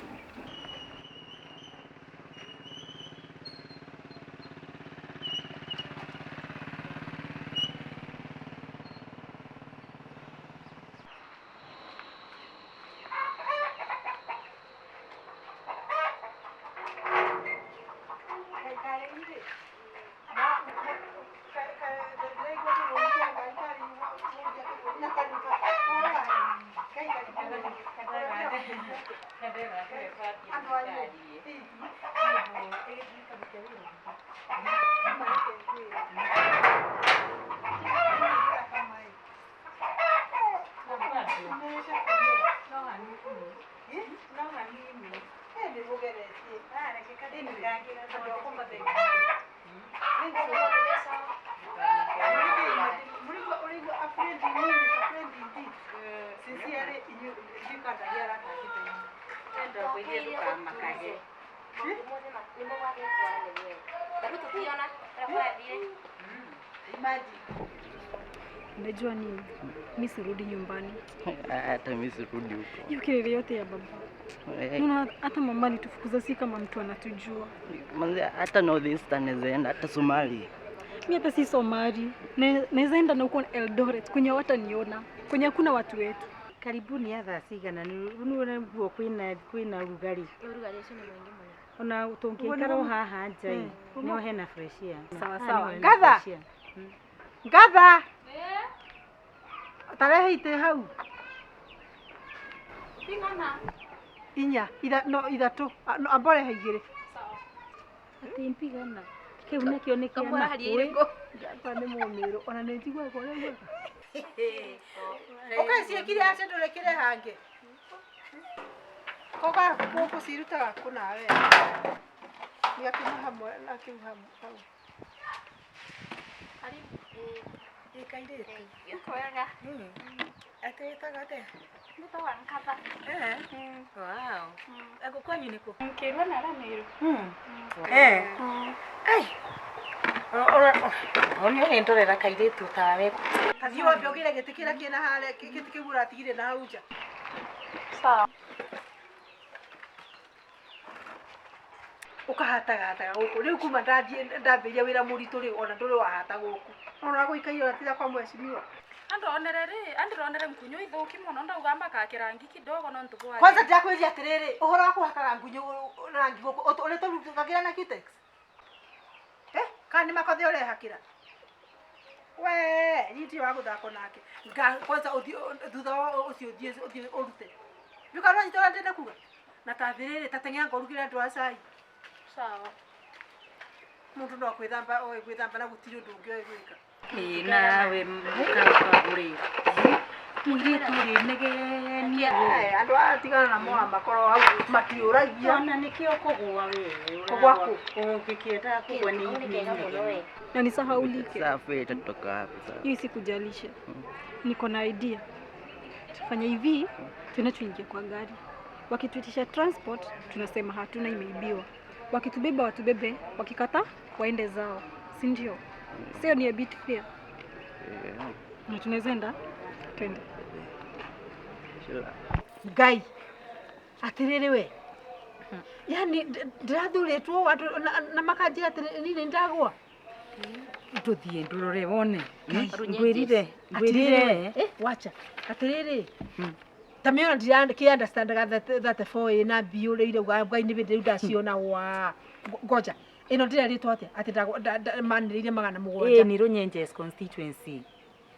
Unajua nini? Mi sirudi nyumbani. Hata mimi sirudi huko. Hiyo kelele yote ya baba. Naona hata mama alitufukuza si kama mtu anatujua. Manze, hata North Eastern naweza enda, hata Somali. Mi hata si Somali. Naweza enda na huko Eldoret kwenye wataniona, kwenye hakuna watu wetu. Karibuni ya thaa cigana nä nguo kwĩna rugarĩ Ũrugarĩ ũcio nĩ mũingĩ mũno. ona tũngĩikara o haha nja ĩ no hena fresh air. Sawa, Haha sawa. nĩho hena Ngatha! fresh air. Ngatha! Tarehe ite hau. Inya, no ithatũ. No amba ũrehe igĩrĩ. Atĩ mpigana kĩu nakĩo nĩ kĩa Kamũra haria nakũ irĩkũ? Ngakwa nĩ mũmĩrũ ona nĩ njiguaga ũrĩa ugaga. Ũkaciĩkire atĩ ndũrekire hangĩ. Koga gũkũcirutaga kũ nawe. Nĩ hamwe na kĩu hamwe hau. Ĩ kairĩtu. Kwega. Atĩ wĩtagwo atĩa? Mbĩtagwo Nkatha. Eh. Wow. Eko kwanyu nĩ kũ? Nkĩrua na Ramĩrũ. Eh. Ai. One ũrĩndorera kairĩtu tawe. Tathiĩ wambe ũgĩre gĩtĩ kĩrĩa kĩna harĩa gĩtĩ kĩu ũratigire na hau nja. Sawa. Ũkahatagahataga gũkũ rĩu kuma ndathiĩ ndambĩrĩria wĩra mũritũ rĩu ona ndũrĩ wahata gũkũ. Ona gũikaire ũratira kwa mheshimiwa. Andonere rĩ, andironere ngunyo ithuki muno ndauga mbakake rangi kidogo no ntu bwa. Kwanza ndirakwĩria atĩrĩrĩ, ũhoro wa kũhakaga ngunyo rangi gũkũ ũrĩa tũrutagĩra na Cutex. Eh, kana nĩ makothe ũrehakĩra? We, niĩ ndirĩ wa gũthakwo nake. Nga kwanza ũthiĩ thutha wa ũcio ũthiĩ ũthiĩ ũrute. Nĩũka ũranyita ũrĩa ndĩrenda kuga? Na ta thĩrĩrĩ ta teng'era ngorugĩre andũ a cai. Sawa. Mũndũ no kwĩthamba oĩ gwĩthamba na gũtirĩ ũndũ ũngĩ oĩ gwĩka. Ĩ nawe mũkagũre. Mũirĩtu ũrĩ negenia. Eh, andũ aya tigana na moa makorwo hau matiũragia. Ona nĩkĩo kũgũa we. Kũgũa kũ? Ũngĩkĩendaga kũgũa nĩ inegene. Na nisahaulike. Safi itatoka wapi sasa? Hiyo isikujalishe. Niko na idea. Tufanye hivi, tunachoingia kwa gari. Wakituitisha transport, tunasema hatuna, imeibiwa. Wakitubeba watubebe, wakikata waende zao, si ndio? Sio ni a bit fair. Na tunaweza enda, twende. Shila. Ngai atirĩrĩ we yani ndĩrathurĩtwo andũ na makanjĩra atĩ niĩ nĩ ndagwa. Tũthiĩ ndũrore wone. Ngwĩrire. Ngwĩrire. Atĩrĩrĩ, wacha atĩrĩrĩ ta mĩona ndirakĩ understandaga 34 ĩ na B ũrĩa irauga Ngai nĩ bĩndĩ rĩu ndaciona wa ngoja ĩno ndĩrerĩtwo atĩa atĩ manĩrĩire magana Ĩ mũgwanja nĩ Runyenjes constituency.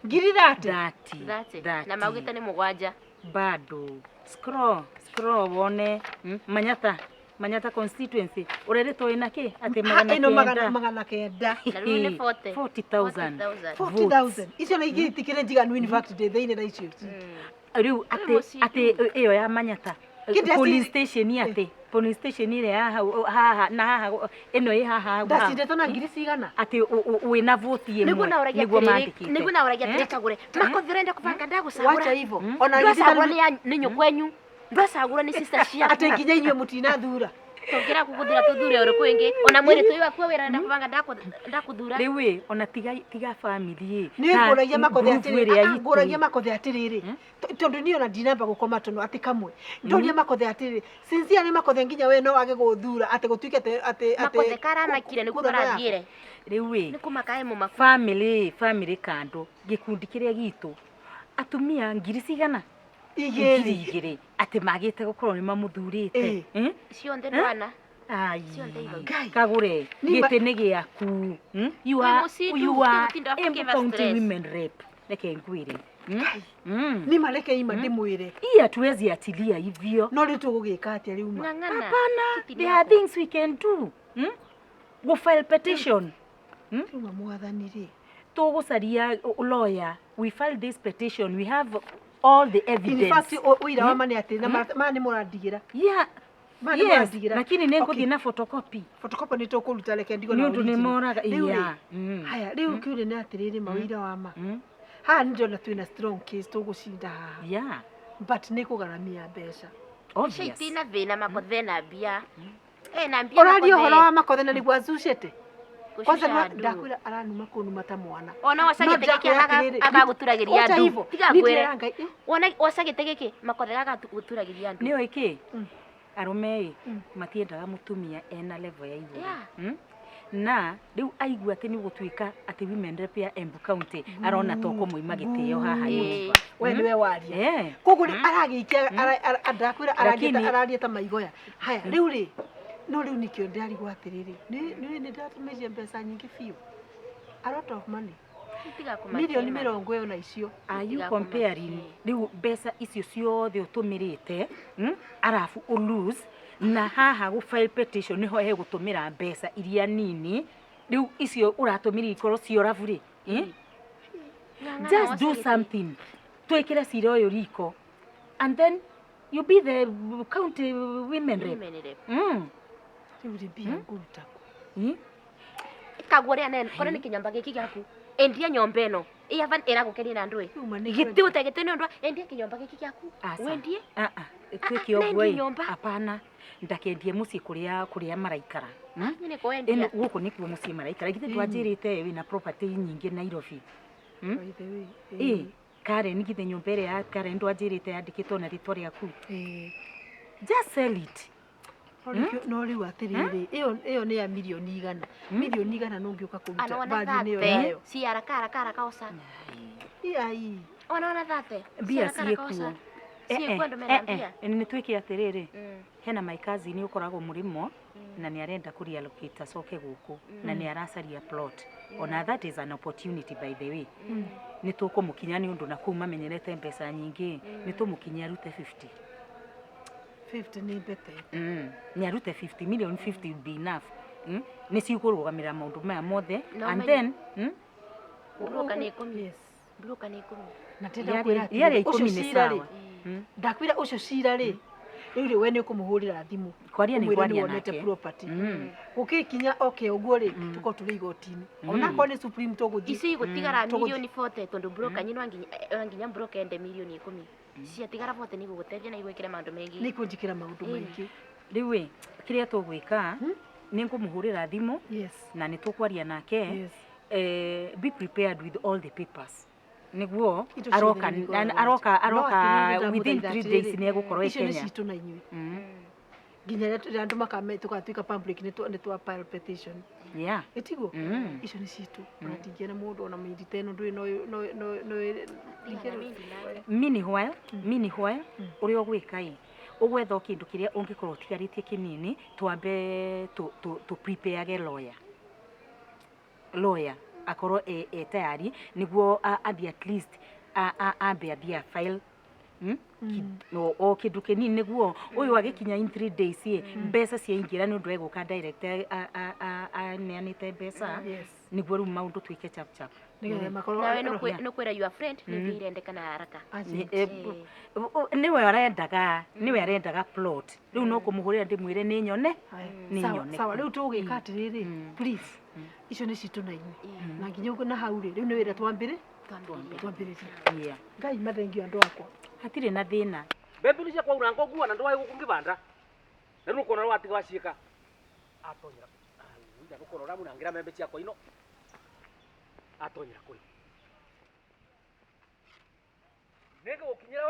Ngiri thate. Thati. Thate. Na maugĩte nĩ mũgwanja. Bado. Scroll, scroll wone. Manyata. Manyata constituency. Ũrerĩtwo ĩna kĩ? Atĩ magana ĩno magana kenda. 900. Na rĩu nĩ 40. 40,000. 40,000 icio na ingĩ itikĩrĩ njiganu in fact ndĩ thĩinĩ na icio. Rĩu atĩ atĩ ĩyo ya Manyata Kĩndĩ polling station atĩ polling station ĩrĩa ya hau haha na haha ĩno ĩ haha hau. Ndacindĩtwo na ngiri cigana? Atĩ wĩna voti ĩmwe Nĩguo naũragia nĩguo atĩrĩrĩ, mandĩkĩte. nĩguo naũragia atĩrĩrĩ Eh? kagũre. Makothe ũrenda kũbanga ndagũcagũra. Wacha hivyo. Ona Ndwacagũra githĩ nĩ nĩ nyũkwenyu. Ndwacagũra nĩ sister ciaku. atĩ nginya inyuĩ mũtinathura. Tũngĩra kũgũthura tũthure ũrĩkũ ĩngĩ. Ona mwĩrĩ tũyũ waku wĩra enda kũbanga ndakũthura. Rĩu ĩ ona tiga tiga family ĩ Niĩ ngũragia makothe group atĩrĩrĩ, ĩrĩa ah, ah, itũ ngũragia ĩ. makothe atĩrĩrĩ tondũ niĩ ona ndinamba gũkoma tũnua atĩ kamwe ndoria makothe atĩrĩrĩ sincerely makothe nginya we no wage gũthura atĩ gũtuĩke atĩ atĩ atĩ Makothe karamakire nĩguo kura nĩ yaku. karathiĩre. Rĩu ĩ Nĩ kũmaka e mũmaku. family family kando gĩkundi kĩrĩa gitũ atumia ngiri cigana? Igĩrĩ. Ngiri igĩrĩ atĩ magĩte gũkorwo nĩ mamũthurĩte. Ĩ. Cionthe ndwana. Ai. Cionthe ibau. Kagũre Ni ma- gĩtĩ nĩ gĩaku. You Wĩ are mũcindu, you are gũtinda Embu ũkĩva County stress. Women Rep. Reke ngwĩre. Ni mareke ima ndĩmwĩre. Hii hatuwezi achilia hivyo. No rĩu tũgũgĩka atĩa rĩu ma? Ng'ang'ana. Hapana, Kiti there are things we can do. Go file petition. Rĩu ma mwathani rĩ. Tũgũcaria lawyer. We file this petition. We have all the In evidence. fact ũira wa ma nĩ atĩ na ma nĩ mũrandigĩra. Yeah. Ma nĩ Yes, mũrandigĩra. lakini nĩ ngũthiĩ na photocopy. Photocopy nĩ tũkũruta reke ndigwo Nĩ na ũndũ nĩ original. moraga. Rĩu rĩ, Yeah. haya rĩu kĩũria nĩ atĩrĩrĩ mawĩra wa ma. Haha nĩ ndĩrona twĩna strong case tũgũcinda haha. Yeah. But nĩ kũgaramia mbeca. Icio itina thĩna makothe na mbia. Ena mbia Ũraria makothe. ũhoro wa makothe na nĩguo acucĩte. Kwanza Gũcuca andũ. ndakwĩra aranuma kũnuma ta mwana. Ona waca No gĩtĩ gĩkĩ ndakwĩra atĩrĩrĩ, agagũturagĩria wacha andũ. hivyo. Tiga Niĩ ngwĩre. ndĩrera Ngai, eh. Wona waca gĩtĩ gĩkĩ makothe gagagũturagĩria andũ. Nĩ ũĩ kĩ? Arũme ĩ matiendaga mũtumia ena level ya igũrũ. Yeah. Na rĩu aigua atĩ nĩ gũtuĩka atĩ women rep ya Embu County arona to kũmũima gĩtĩo haha nyũmba. We nĩwe waria. Eh. Koguo rĩu aragĩikia ndakwĩra araria ta Lakini- araria ta maigoya. Haya rĩu rĩ no rĩu nĩkĩo ndĩrarigwo atĩrĩrĩ nĩ nĩ ndĩratũmĩrie mbeca nyingĩ biũ. A lot of money. Tiga kũmakia Mirioni ma. mĩrongo ĩyo na icio. Are you Tiga comparing rĩu mbeca icio ciothe ũtũmĩrĩte arabu ũ lose na haha gũ file petition nĩho hegũtũmĩra mbeca iria nini rĩu icio ũratũmĩra ikorwo ciora bure. Just do something. Twikire cira uyu riko. And then you be the county women rep. Riu mbia nguruta ku. Kagure ane kore ni kinyomba giki gyaku. Endia nyomba ino. Iya iragukeria na andu. Giti utegete ni undu endia kinyomba giki gyaku. Wendie? Twike uguo. Hapana. Ndakendie mucii kuria maraikara. Nyine kwendia. Guku nikuo mucii maraikara. Githe ndwanjirite wina property nyingi Nairobi. Karen githe nyumba ĩrĩa ya Karen ndwanjirite yandĩkĩtwo na rĩtwa rĩaku. Just sell it. No rĩu atĩrĩrĩ ĩyo nĩ ya milioni 100. Milioni 100 no ngĩũka kũruta value nĩyo yayo. Si haraka haraka haraka osa. Ai. Ona thate. Mbia ciĩkuo. Nĩ twĩke atĩrĩrĩ. Hena my cousin ũkoragwo mũrĩmo na nĩ arenda kũ relocate acoke gũkũ na nĩ aracaria plot. Ona that is an opportunity by the way. Nĩ tũkũmũkinya nĩ ũndũ na kũu mamenyerete mbeca nyingĩ. Nĩ tũmũkinya arute 50. 50 nĩ mbete. Nĩ arute 50 million 50 would be enough. Nĩ cikũrũgamĩrĩra maũndũ maya mothe and then Broker nĩ 10. Yes. Broker nĩ 10. Na ndĩrakwĩra atĩrĩ ũcio cira rĩ. Ndakwĩra ũcio cira rĩ. Rĩu rĩ we nĩ ũkũmũhũrĩra thimũ. Kwaria nĩ kwaria nake. Property. Gũgĩkinya oke ũguo rĩ tũkorwo tũrĩ igoti-inĩ. Ona korwo nĩ Supreme tũgũthiĩ. Ici igũtigara milioni 40 tondũ broker nyino nginya broker ende milioni 10. Ciatigara 40 nĩ igũgũteithia na igwĩkĩra maũndũ maingĩ. Nĩ ikũnjĩkĩra maũndũ maingĩ. Rĩu ĩ kĩrĩa tũgwĩka nĩ ngũmũhũrĩra thimũ na nĩ tũkwaria nake. Be prepared with all the papers. Niguo aroka within 3 days ni egukorwo e Kenya. Icio nĩ citũ na inyuĩ. Nginya rĩrĩa andũ makame tũgatuĩka public nĩ twa file petition. Yeah. Ĩtiguo? Icio nĩ citũ. Ona ndingĩona mũndũ ona mĩindi ta ĩno ndũĩ no Meanwhile ũrĩa ũgwĩka ĩ ũgwetha o kĩndũ kĩrĩa ũngĩkorwo ũtigarĩtie kĩnini twambe tũ prepare lawyer. Lawyer akorwo e tayari niguo athiĩ at least ambe athiĩ a file o kĩndũ kĩnini niguo ũyũ agĩkinya in 3 days mbeca ciaingĩra nĩ ũndũ egũka direct aneanĩte mbeca niguo rĩu maũndũ twĩke chap chap. Nawe nĩ kwĩra your friend nĩ mbia irendekana haraka. Nĩwe arendaga plot rĩu no kũmũhũrĩra ndĩmwĩre nĩ nyone. Sawa rĩu tũgwĩka atĩrĩrĩ please icio nĩ citũ na inyuĩ na nginya ũguo na hau rĩ rĩu nĩ wĩra twambĩrĩrie. Ngai mathengio andũ akwa hatirĩ na thĩna. Mbembe icio ciakwa ura ngũngua na ndwaĩ gũkũ ngĩbanda na rĩu ũkona watiga waciĩka atonyera ũkona ũramũnangĩra mbembe ciakwa ino atonyera kũrĩ nĩngũgũkinyĩra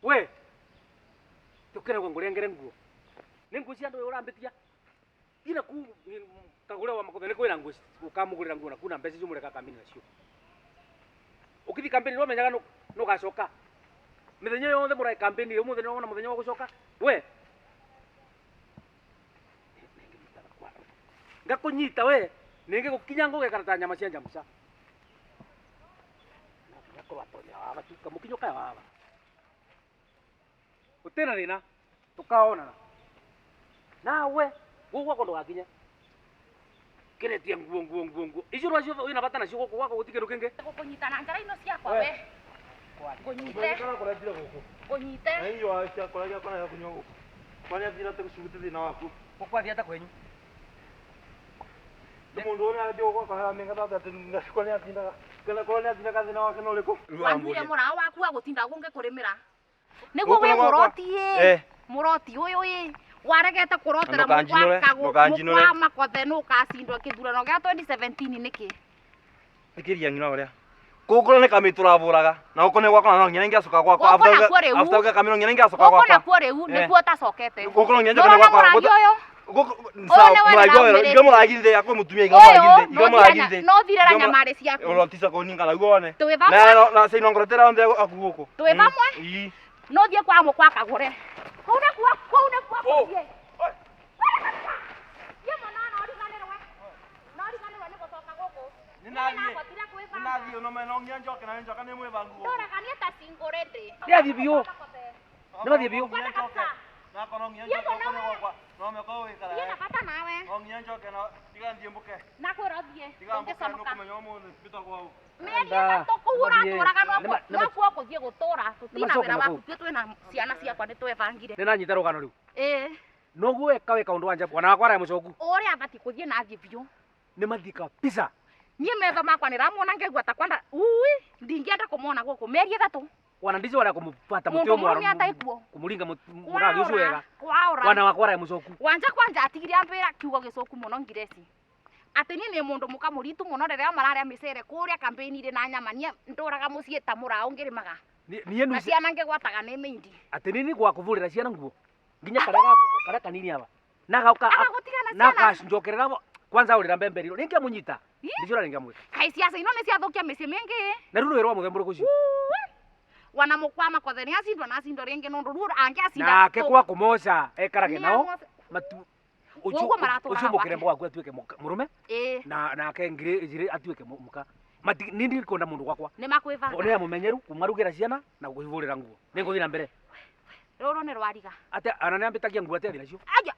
we tũkĩragwo ngũrengere nguo nĩ nguo cia andũ ũrambĩtia ina ku kagure wa makothe nĩ kwĩna nguo ũkamũgũrĩra nguo na kuna mbeca icio mũreka kambini nacio ũkĩthiĩ kambini nĩwamenyaga nũgacoka mĩthenya yothe mũraĩ kambini ũmũthĩ nĩwona mũthenya wa gũcoka we ngakũnyita we nĩngĩgũkinya ngũgekara ta nyama cia njamuca ngakorwo atonya waba tu kamũkinyo kaya waba gũtirĩ na thĩna tũkaonana nawe gũkũ gwakwa ndũgakinye kĩretie nguo nguo nguo nguo icio rwacio wĩna bata nacio gũkũ gwakwa gũtirĩ kĩndũ kĩngĩ ngũkũnyita na njara ino ciakwa we ngũnyite ngũnyite gũkwathiĩ ata kwenyu wanyuire mũrao waku wa gũtinda gũngĩkũrĩmĩra nĩguo wĩ mũroti ĩ mũroti ũyũ ĩ waregete kũrotera mũkwa makothe nũ ũkacindwo kĩthurano gĩa 2017 nĩkĩ Thikĩrĩria ng'ina ũrĩa gũkũ nĩ kamĩ tũravũraga na gũkũ nĩ gwakwa no nginya ingĩacoka gwakwa after ũka kamĩ no nginya ingĩacoka gwakwa gũkũ nakuo rĩu nĩkuo ũtacokete gũkũ no nginya njoke gwakwa ũyũ Na kono nginya njoke kone gwakwa. No meko wikara. Niĩ na bata nawe. No nginya njoke na tiga thiĩ mbuke. Na kwĩra thiĩ. Tiga mbuke Ũngĩconoka. nũkũmenya ũmũthĩ mbĩtagwo hau. Mĩeri ĩtatũ kũu ũratũraga nokuo ũgũthiĩ gũtũra. Tũtina Nĩmacoke wĩra na waku kũu. ithuĩ twĩna ciana ciakwa nĩtwebangire. Nĩ nanyita rũgano rĩu. Ĩĩ. Noguo weka weka ũndũ wa njabu. Wana wakwa araya mũcoku. Ũrĩa abatiĩ kũthiĩ na athiĩ biũ. Nĩ mathiĩ kabisa. Niĩ metho makwa nĩramwona ngaigua ta kwanda ui ndingĩenda kũmwona gũkũ mĩeri ĩtatũ. Wana ndici wala kumupata Mũndũ mũtĩ ũmwe mũrũme atarĩ kuo. kumuringa mũragi ũcio wega. Kwaũra. Wana wakwa araya mũcoku. Wanja kwanja atigire ambĩra kiugo gĩcoku mũno ngireci. Atĩ niĩ nĩ mũndũ mũka mũritu mũno rĩrĩa mararĩa mĩcere kũrĩa kambĩini-rĩ na nyama niĩ ndũraga mũciĩ ta mũraũ ngĩrĩmaga. Niĩ Na nuci ciana ngĩgwataga nĩ mĩindi. atĩ nini gwa kũvũrĩra ciana nguo. Nginya karĩa karĩa kanini aba. Na gauka Agagũtiga na na ciana. kacinjokerera kwanza aũrĩra mbembe riro. Nĩngĩamũnyita. Ndici ũrĩa nĩngĩamwĩka. Kaĩ ciaca ino nĩciathũkia mĩciĩ mĩingĩ. Na rĩu nĩ wĩra wa mũthemba ũrĩkũ ũcio? Wana mũkwama kothe nĩacindwa na acindwa rĩngĩ nũndũ rĩu angĩacinda Nake kwa kũmoca ekarage nao matu Ũguo maratũraga ucio gwake. mũkĩrembo waku atuĩke mũrũme Ĩĩ. na nake ngiri njiri atuĩke mũka mati ni ndikwenda mũndũ gwakwa Nĩmakwĩbanga. nĩ mũmenyeru kũmarugĩra ciana na gũcivũrĩra nguo nĩngũthiĩ na mbere Rũrũ nĩ rwariga. ate ana nĩambĩtagia nguo ate athi nacio Aya.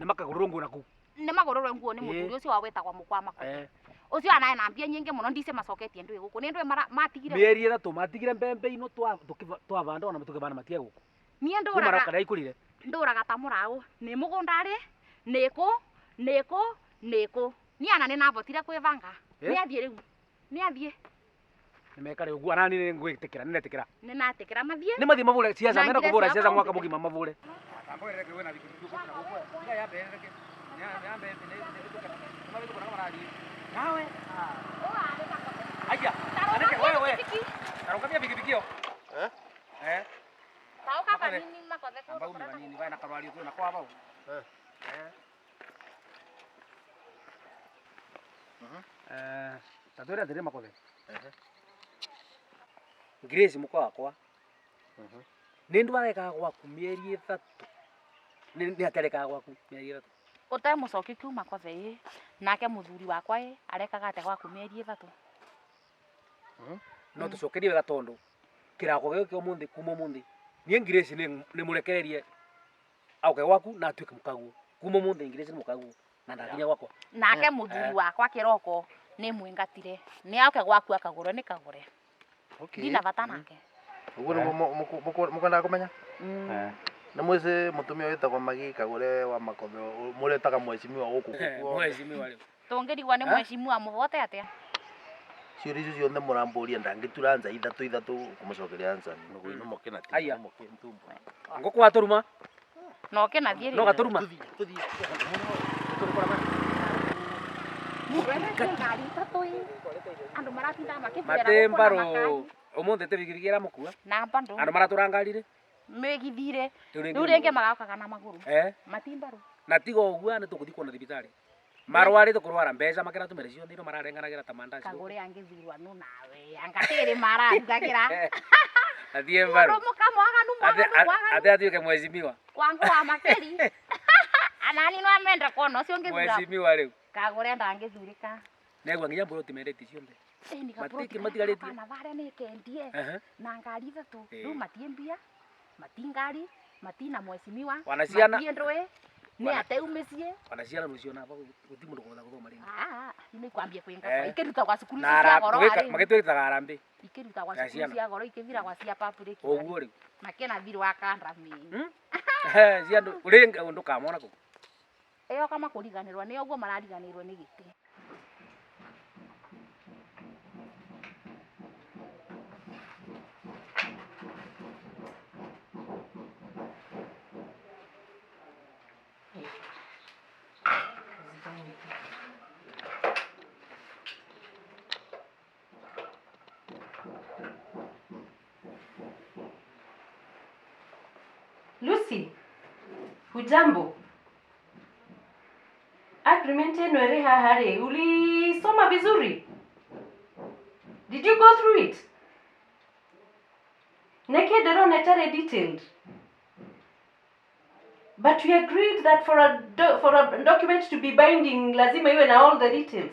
nĩ makagũrĩrwo nguo naku Nĩmagũrĩrwo nguo nĩ Ĩĩ. mũthuri ũcio wa wĩtagwo mũkwama kothe. Eh. Ũcio anae na mbia nyingĩ mũno ndice macoketie ndũĩ gũkũ nĩ ndũĩ matigire. mĩeri ĩtatũ matigire mbembe ino twavanda ona tũkĩvanda matige gũkũ Niĩ kuma ndũraga roka ikũrire ndũraga ta mũraũ nĩ mũgũnda rĩ nĩ kũ nĩ kũ nĩ kũ niĩ ana nĩnavotire kwĩbanga. Eh? Nĩ athiĩ rĩu nĩ athiĩ nĩmeka rĩu ũguo anani nĩngwĩtĩkĩra nĩndetĩkĩra nĩnatĩkĩra mathiĩ. nĩ mathiĩ mavũre ciaca Na menda ngire kũvũra ciakwa ciaca mwaka ũngĩte. mũgima mavũre nawe aya aneke wewe tarukamia pikipiki yo Eh? eh Taũka Makothe. kanini makothe kũndũ ambau ni kũrĩa banini bana karwario tu na kwa bau Eh. eh tatwira atĩrĩ makothe Grace mũka wakwa nĩ ndwarekaga gwaku mĩeri ĩtatũ nĩ atarekaga gwaku mĩeri ĩtatũ Ũte mũcoki kiuma kothe ĩ nake mũthuri wakwa ĩ arekaga atĩa gwaku mĩeri ĩtatũ. No tũcokerie wega tondũ kĩrako gĩũke ũmũthĩ kuma ũmũthĩ niĩ Grace nĩ mũrekererie auke gwaku na atuĩke mũkaguo kuma ũmũthĩ Grace nĩ mũkaguo na ndakinya gwakwa Nake mũthuri wakwa kĩroko nĩ mwĩngatire nĩ auke gwaku akagũre nĩ kagũre. Ndina bata nake. Ũguo nĩguo mũkwendaga kũmenya? Nĩ mwĩcĩ mũtumia wĩtagwo Magi Kagũre wa Makothe mũretaga mheshimiwa gũkũ kuo. Mheshimiwa rĩu. Tũngĩrigwo nĩ Eh? mheshimiwa mũvote atĩa? Ciũria icio ciothe mũrambũria ndangĩtura anja ithatũ ithatũ kũmũcokeria anja nũgũ mũke na Aya. Ngũkũ watũruma Na ũke na thiĩ no gatũruma Ngari itatũ ĩ andũ maratinda makĩbwĩra matĩ gũkũ na mbarũ makari. ũmũthĩ tĩ bigibigi ĩramũkua Na bado andũ maratũra ngari rĩ mĩgithire Rĩu rĩngĩ rĩu rĩngĩ magokaga na magũrũ eh mati mbarũ na tiga ũguo nĩ tũgũthiĩ kuona thibitarĩ marwarĩte kũrwara mbeca makĩratũmĩra ciothe ino mararenganagĩra ta mandaci kagũre angĩthurwa nũ nawe angatĩrĩ mararugagĩra athiĩ mbarũ mũndũ mũka mwaganu mwaganu mwaganu ate atuĩke mheshimiwa kwangu wa makeri anani no amenda kuona ũcio ũngĩthura mheshimiwa rĩu kagũre ndangĩthurĩka negua nginya mbũrũti mendete ciothe ĩni Matiki matigarĩtie. kana varĩa nĩkendie Aha. na ngari ithatũ Ĩĩ. rĩu matie mbia mati ngari matina mheshimiwa Wana ciana- matie ndũĩ nĩ Wana- ateu mĩciĩ ona ciana nũciona gũti mũndũ kũhota gũthoma rĩngĩ Ah, nĩ kwambia kwĩngatwo Eh. ikĩrutagwa cukuru Na icio cia goro arĩ magĩtwĩtaga harambĩ ikĩrutagwa Ya cukuru ciana. cia goro ikĩthiragwa cia public ũguo rĩu makĩna thirĩ wa kandrami cia andũ rĩngĩ ndũkamona kũu ĩyo kama kũriganĩrwo nĩ ũguo marariganĩrwo nĩ gĩtĩ. Lucy, hujambo? Agreement yenu ĩrĩ haha rĩ, ulisoma vizuri? Did you go through it? Nĩkĩ ndĩrona ĩtarĩ detailed? But we agreed that for a document to be binding lazima iwe na all the details.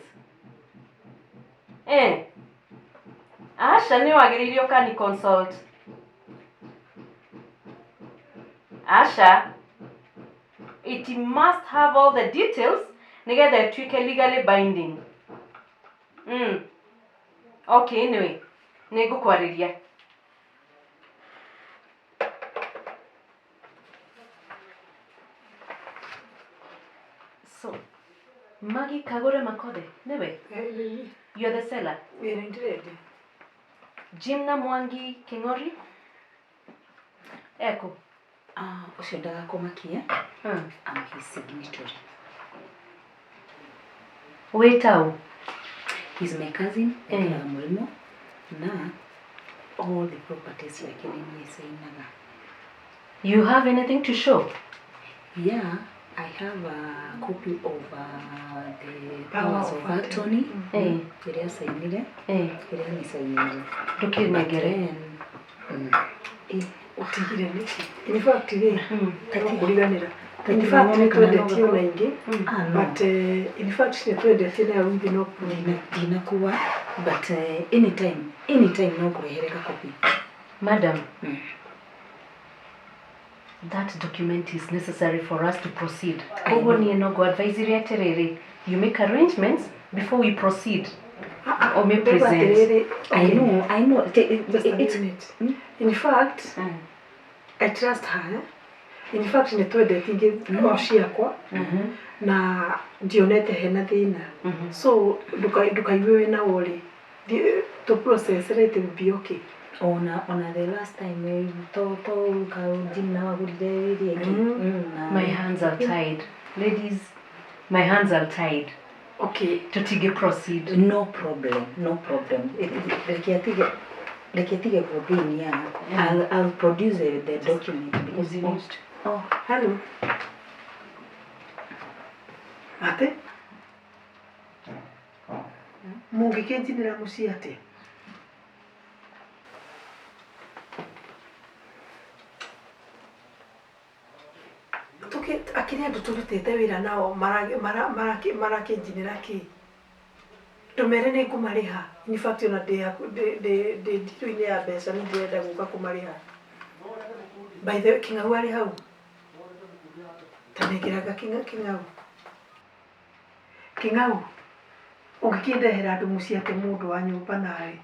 Eh. Asha nĩ wagĩrĩire ũkani consult. Aca, it must have all the details nigetha ĩtuĩke legally binding. Okay, anyway, nĩ ngũkwarĩria. So, Maggie Kagure Makode, niwe? You're the seller? Ĩĩ ndĩrendia. Jimna Mwangi King'ori? Eko? Ah, ũcio ndagakũmakie. I'm his signatory. Wĩta ũ? He's my cousin, ekaraga Mũrĩmo, na all the properties ciake nĩ niĩ cainaga. You have anything to show? Yeah, I have a copy of the powers of attorney ĩrĩa cainire, ĩrĩa nĩ cainire. Ndũkĩnengere. Ũtigire nĩkĩ? In fact rĩ, kũriganĩra. In fact nĩ twendetie ona ingĩ, but in fact nĩ twendetie na Ruthi no ndinakuwa, but anytime no ngũrehere gakopi. Madam, that document is necessary for us to proceed. Koguo niĩ no ngũ-advise atĩrĩrĩ, you make arrangements before we proceed. Or may present. I know. Just a minute. In fact, I trust her. In fact, nĩ twendetie ingĩ o ciakwa na ndionete hena thĩna. So ndũkaigue wĩna worry. Tũ process rĩ, it will be okay. Ona the last time to ka Jimna wagũrire ĩrĩa ĩngĩ. My hands are tied. Ladies, my hands are tied. Okay. Tutige proceed. No problem, no problem. Reke atige gũthĩnia. I'll produce the document because used. Oh, hello. Ate? Mũngĩkĩnjinĩra mũciĩ atĩa? Akĩrĩ andũ tũrutĩte wĩra nao marakĩnjinĩra kĩ? Ndũmere nĩ ngũmarĩha. In fact ona ndĩ ndirũ-inĩ ya mbeca nĩ ndĩrenda gũka kũmarĩha. By the way, Kĩng'au arĩ hau? Ta nengeraga Kĩng'au. Kĩng'au, ũngĩkĩndehera andũ mũciĩ atĩ mũndũ wa nyũmba nawe?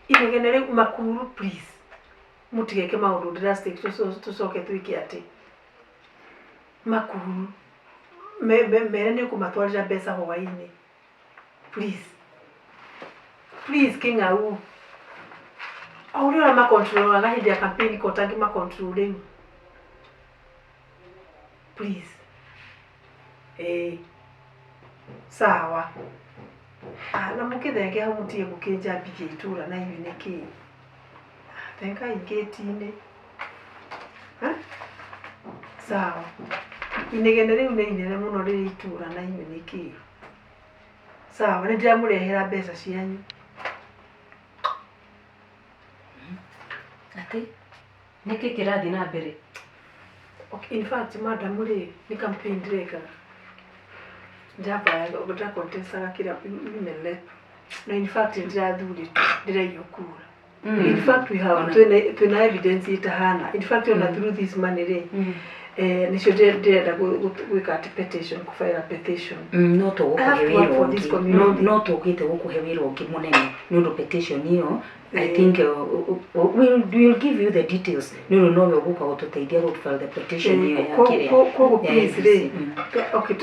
Inegene rĩu Makuru, please. Mũtigeke maũndũ drastic tũcoke twĩke atĩ. Makuru, mere nĩ ũkũmatwarĩra mbeca hwaĩ-inĩ. Please. Please, Kĩng'au. O ũrĩa ũramakontrolaga hĩndĩ ya campaign ko ũtangĩmakontrol rĩu. Please. Sawa. Na mũkĩthenge hau mũtige gũkĩnjambithia itũra na inyuĩ nĩkĩ? Thengai ngĩti-inĩ. Sawa. Inegene rĩu nĩ inene mũno rĩrĩ itũra na inyuĩ nĩkĩ? Sawa, nĩ ndĩramũrehera mbeca cianyu. Atĩ nĩkĩ kĩrathiĩ na mbere? Okay, in fact, madam rĩ, nĩ campaign ndĩrekaga. Ndĩracontestaga kĩrĩa women rep. Na in fact ndĩrathurĩtwo, ndĩraiywo kura. In fact we have twĩna evidence ĩtahana. In fact ona through this money rĩ, nĩcio ndĩrenda gwĩka atĩ petition, kũfile a petition. No tũgũkũhe wĩra ũngĩ. No tũkĩte gũkũhe wĩra ũngĩ mũnene nĩ ũndũ petition ĩyo, I think we'll give you the details. Nĩ ũndũ nowe ũgũka gũtũteithia gũ file the petition ĩyo ya kĩrĩa. Koguo please rĩ, okay,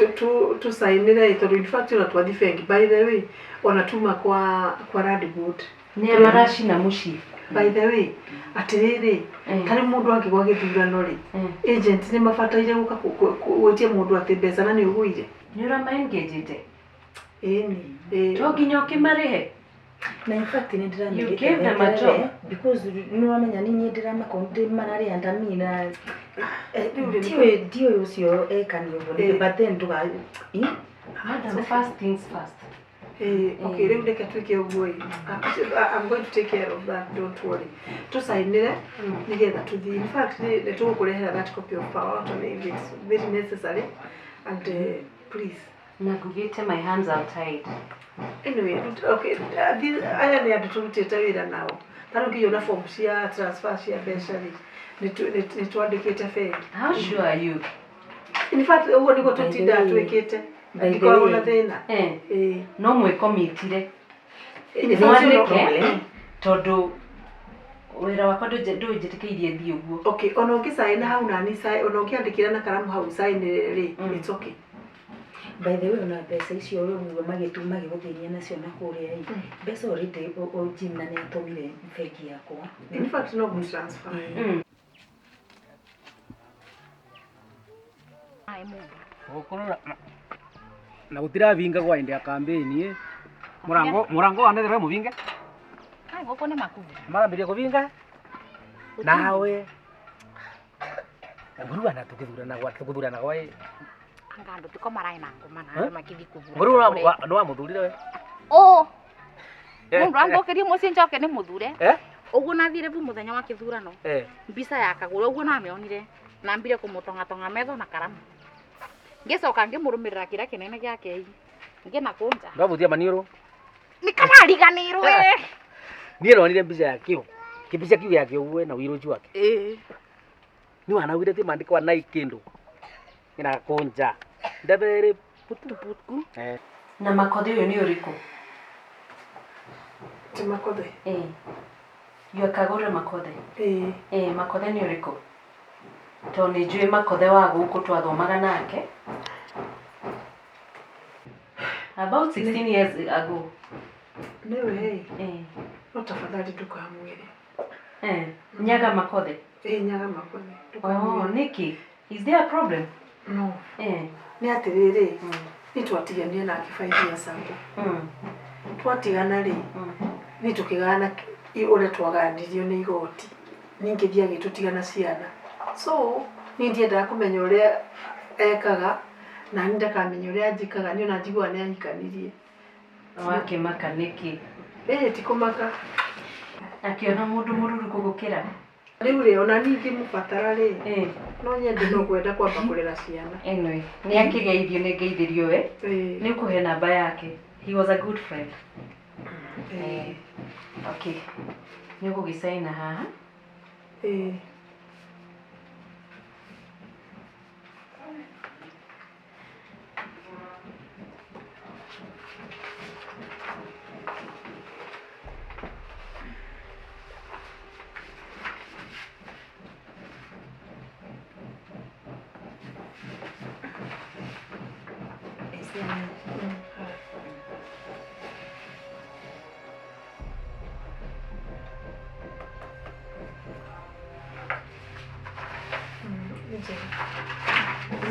tũcainĩre tondũ in fact ona twathi bengi, by the way, ona tuma kwa land board. Nĩ maracina mũciĩ. By the way, atĩrĩrĩ, tarĩ mũndũ angĩgwa gĩthurano rĩ, agent nĩ mabataire gũka gwĩtia mũndũ atĩ mbeca na nĩ ũgũire. Nĩ ũrama-engage-ĩte? Ĩni. To nginya ũkĩmarĩhe? Na in fact nĩ You gave them a job. Because nĩ ũramenya nĩ niĩ ndĩramakonde mararĩ under me na ndiũĩ ũcio ekani ũguo, but then ndũga Madam, first things first. Okay, rĩu reke twĩke ũguo ĩ. I'm going to take care of that, don't worry. Tũcainĩre nĩgetha tũthiĩ. In fact, nĩ tũgũkũrehera that copy of power of attorney if it's very necessary. And please. Na ngugĩte my hands are tied. Anyway, okay, aya nĩ andũ tũrutĩte wĩra nao. Ta rĩu ngĩiyũra form cia transfer cia mbeca rĩ, nĩ twandĩkĩte bengi. How sure are you? In fact, ũguo nĩguo tũtindaga twĩkĩte. Ndikoragwo na thĩna. No mwĩkomitire. In fact, Mwandĩke tondũ wĩra wakwa ndũnjĩtĩkĩirie thiĩ ũguo. Okay, ona ũngĩcaina hau nani ona ũngĩandĩkĩra na karamu hau cainĩre rĩ, it's okay. By the way, ona mbeca icio ũguo magĩgũthĩnia nacio na kũrĩa ĩ, mbeca already Jimna nĩ atũmire bengi yakwa. In fact, no good transfer. Gukorora na gutiravinga gwa indi ya campaign murango murango wanethera muvinge. Ai goko ni makubu. Marambirie kuvinga nawe nguru ana tukithurana gwa tukithurana gwa anga andu tiko marai na ngoma na makithi kuthura. Nguru no wa muthurire we. Oh. Mundu angokerie mucii njoke ni muthure. Uguo nathire bu muthenya wa kithurano. Mbica ya kagura uguo namionire nambire kumutonga tonga metho na karamu. Ngicoka ngimurumirira kira kinene giake ngina kunja. Ndavutia maniuru. Nikamariganirwe. Nie nonire mbica yakio. Kimbica kiu giake ugue na wiru wake. Ni wanaugire ti mandiko nai kindu. Ngina kunja. Ndabere putu putu. Na makothe uyu ni uriku? Ti makothe. Yo kagure makothe. Makothe ni uriku? To ni njui makothe wa guku twathomaga nake. About 16 years ago. Niwe hey. No tafadhali ndukamwire. Nyaga makothe. Nyaga makothe. Oh, Nikki, is there a problem? No. Ni atiriri, ni twatiganire nake 5 years ago. Twatigana ri, ni tukigana uria twaganirio ni igoti. Ningĩ agĩtũtigana ciana. So, ni ndiendaga kũmenya ũrĩa ekaga na ni ndakamenya ũrĩa anjĩkaga nĩ ona njiguaga nĩ ahikanirie. Wakĩmaka nĩkĩ? Ti kũmaka. Akĩona mũndũ mũruru gũgũkĩra. Rĩu rĩ ona niĩ ingĩmũbatara rĩ, no nyende no kwenda kwamba kũrera ciana. Anyway, nĩ akĩgeithio nĩ ngeithĩrio we. Nĩ ũkũhe namba yake. He was a good friend. Okay. Nĩ ũgũgĩcaina haha.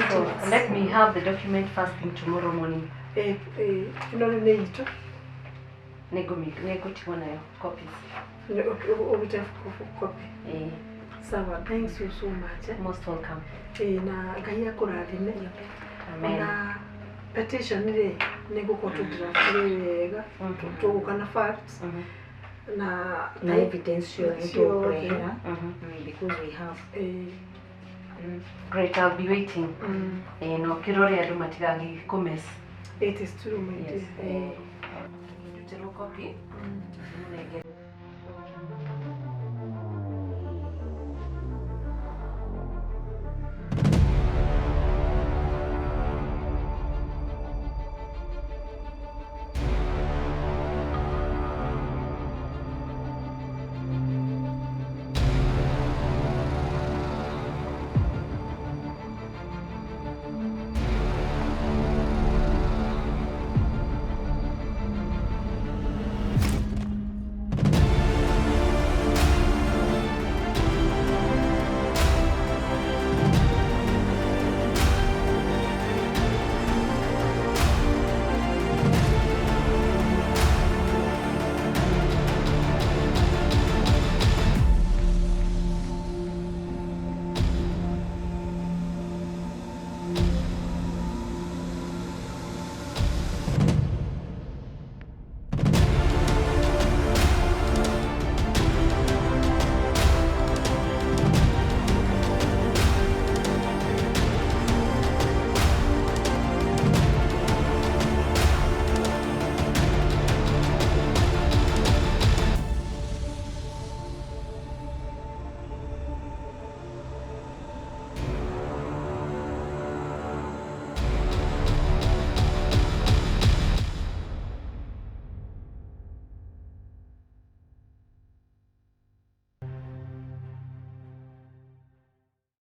So let me have the document first thing tomorrow morning. Ino nĩ itũ. Nĩngũtigwo nayo copies. Ũrute copy. Sawa, thanks you so much. Most welcome. Na Ngai akũrathime. Amen. Na petition rĩ nĩ gũkorwo tũ-draft wega, tũgũka na facts na evidence ciothe tũkũrehera because we have. Great, I'll be waiting. No kirore andu matigagi kũmess. It is true, my dear. Ndutĩrwo copy. Mũnengere.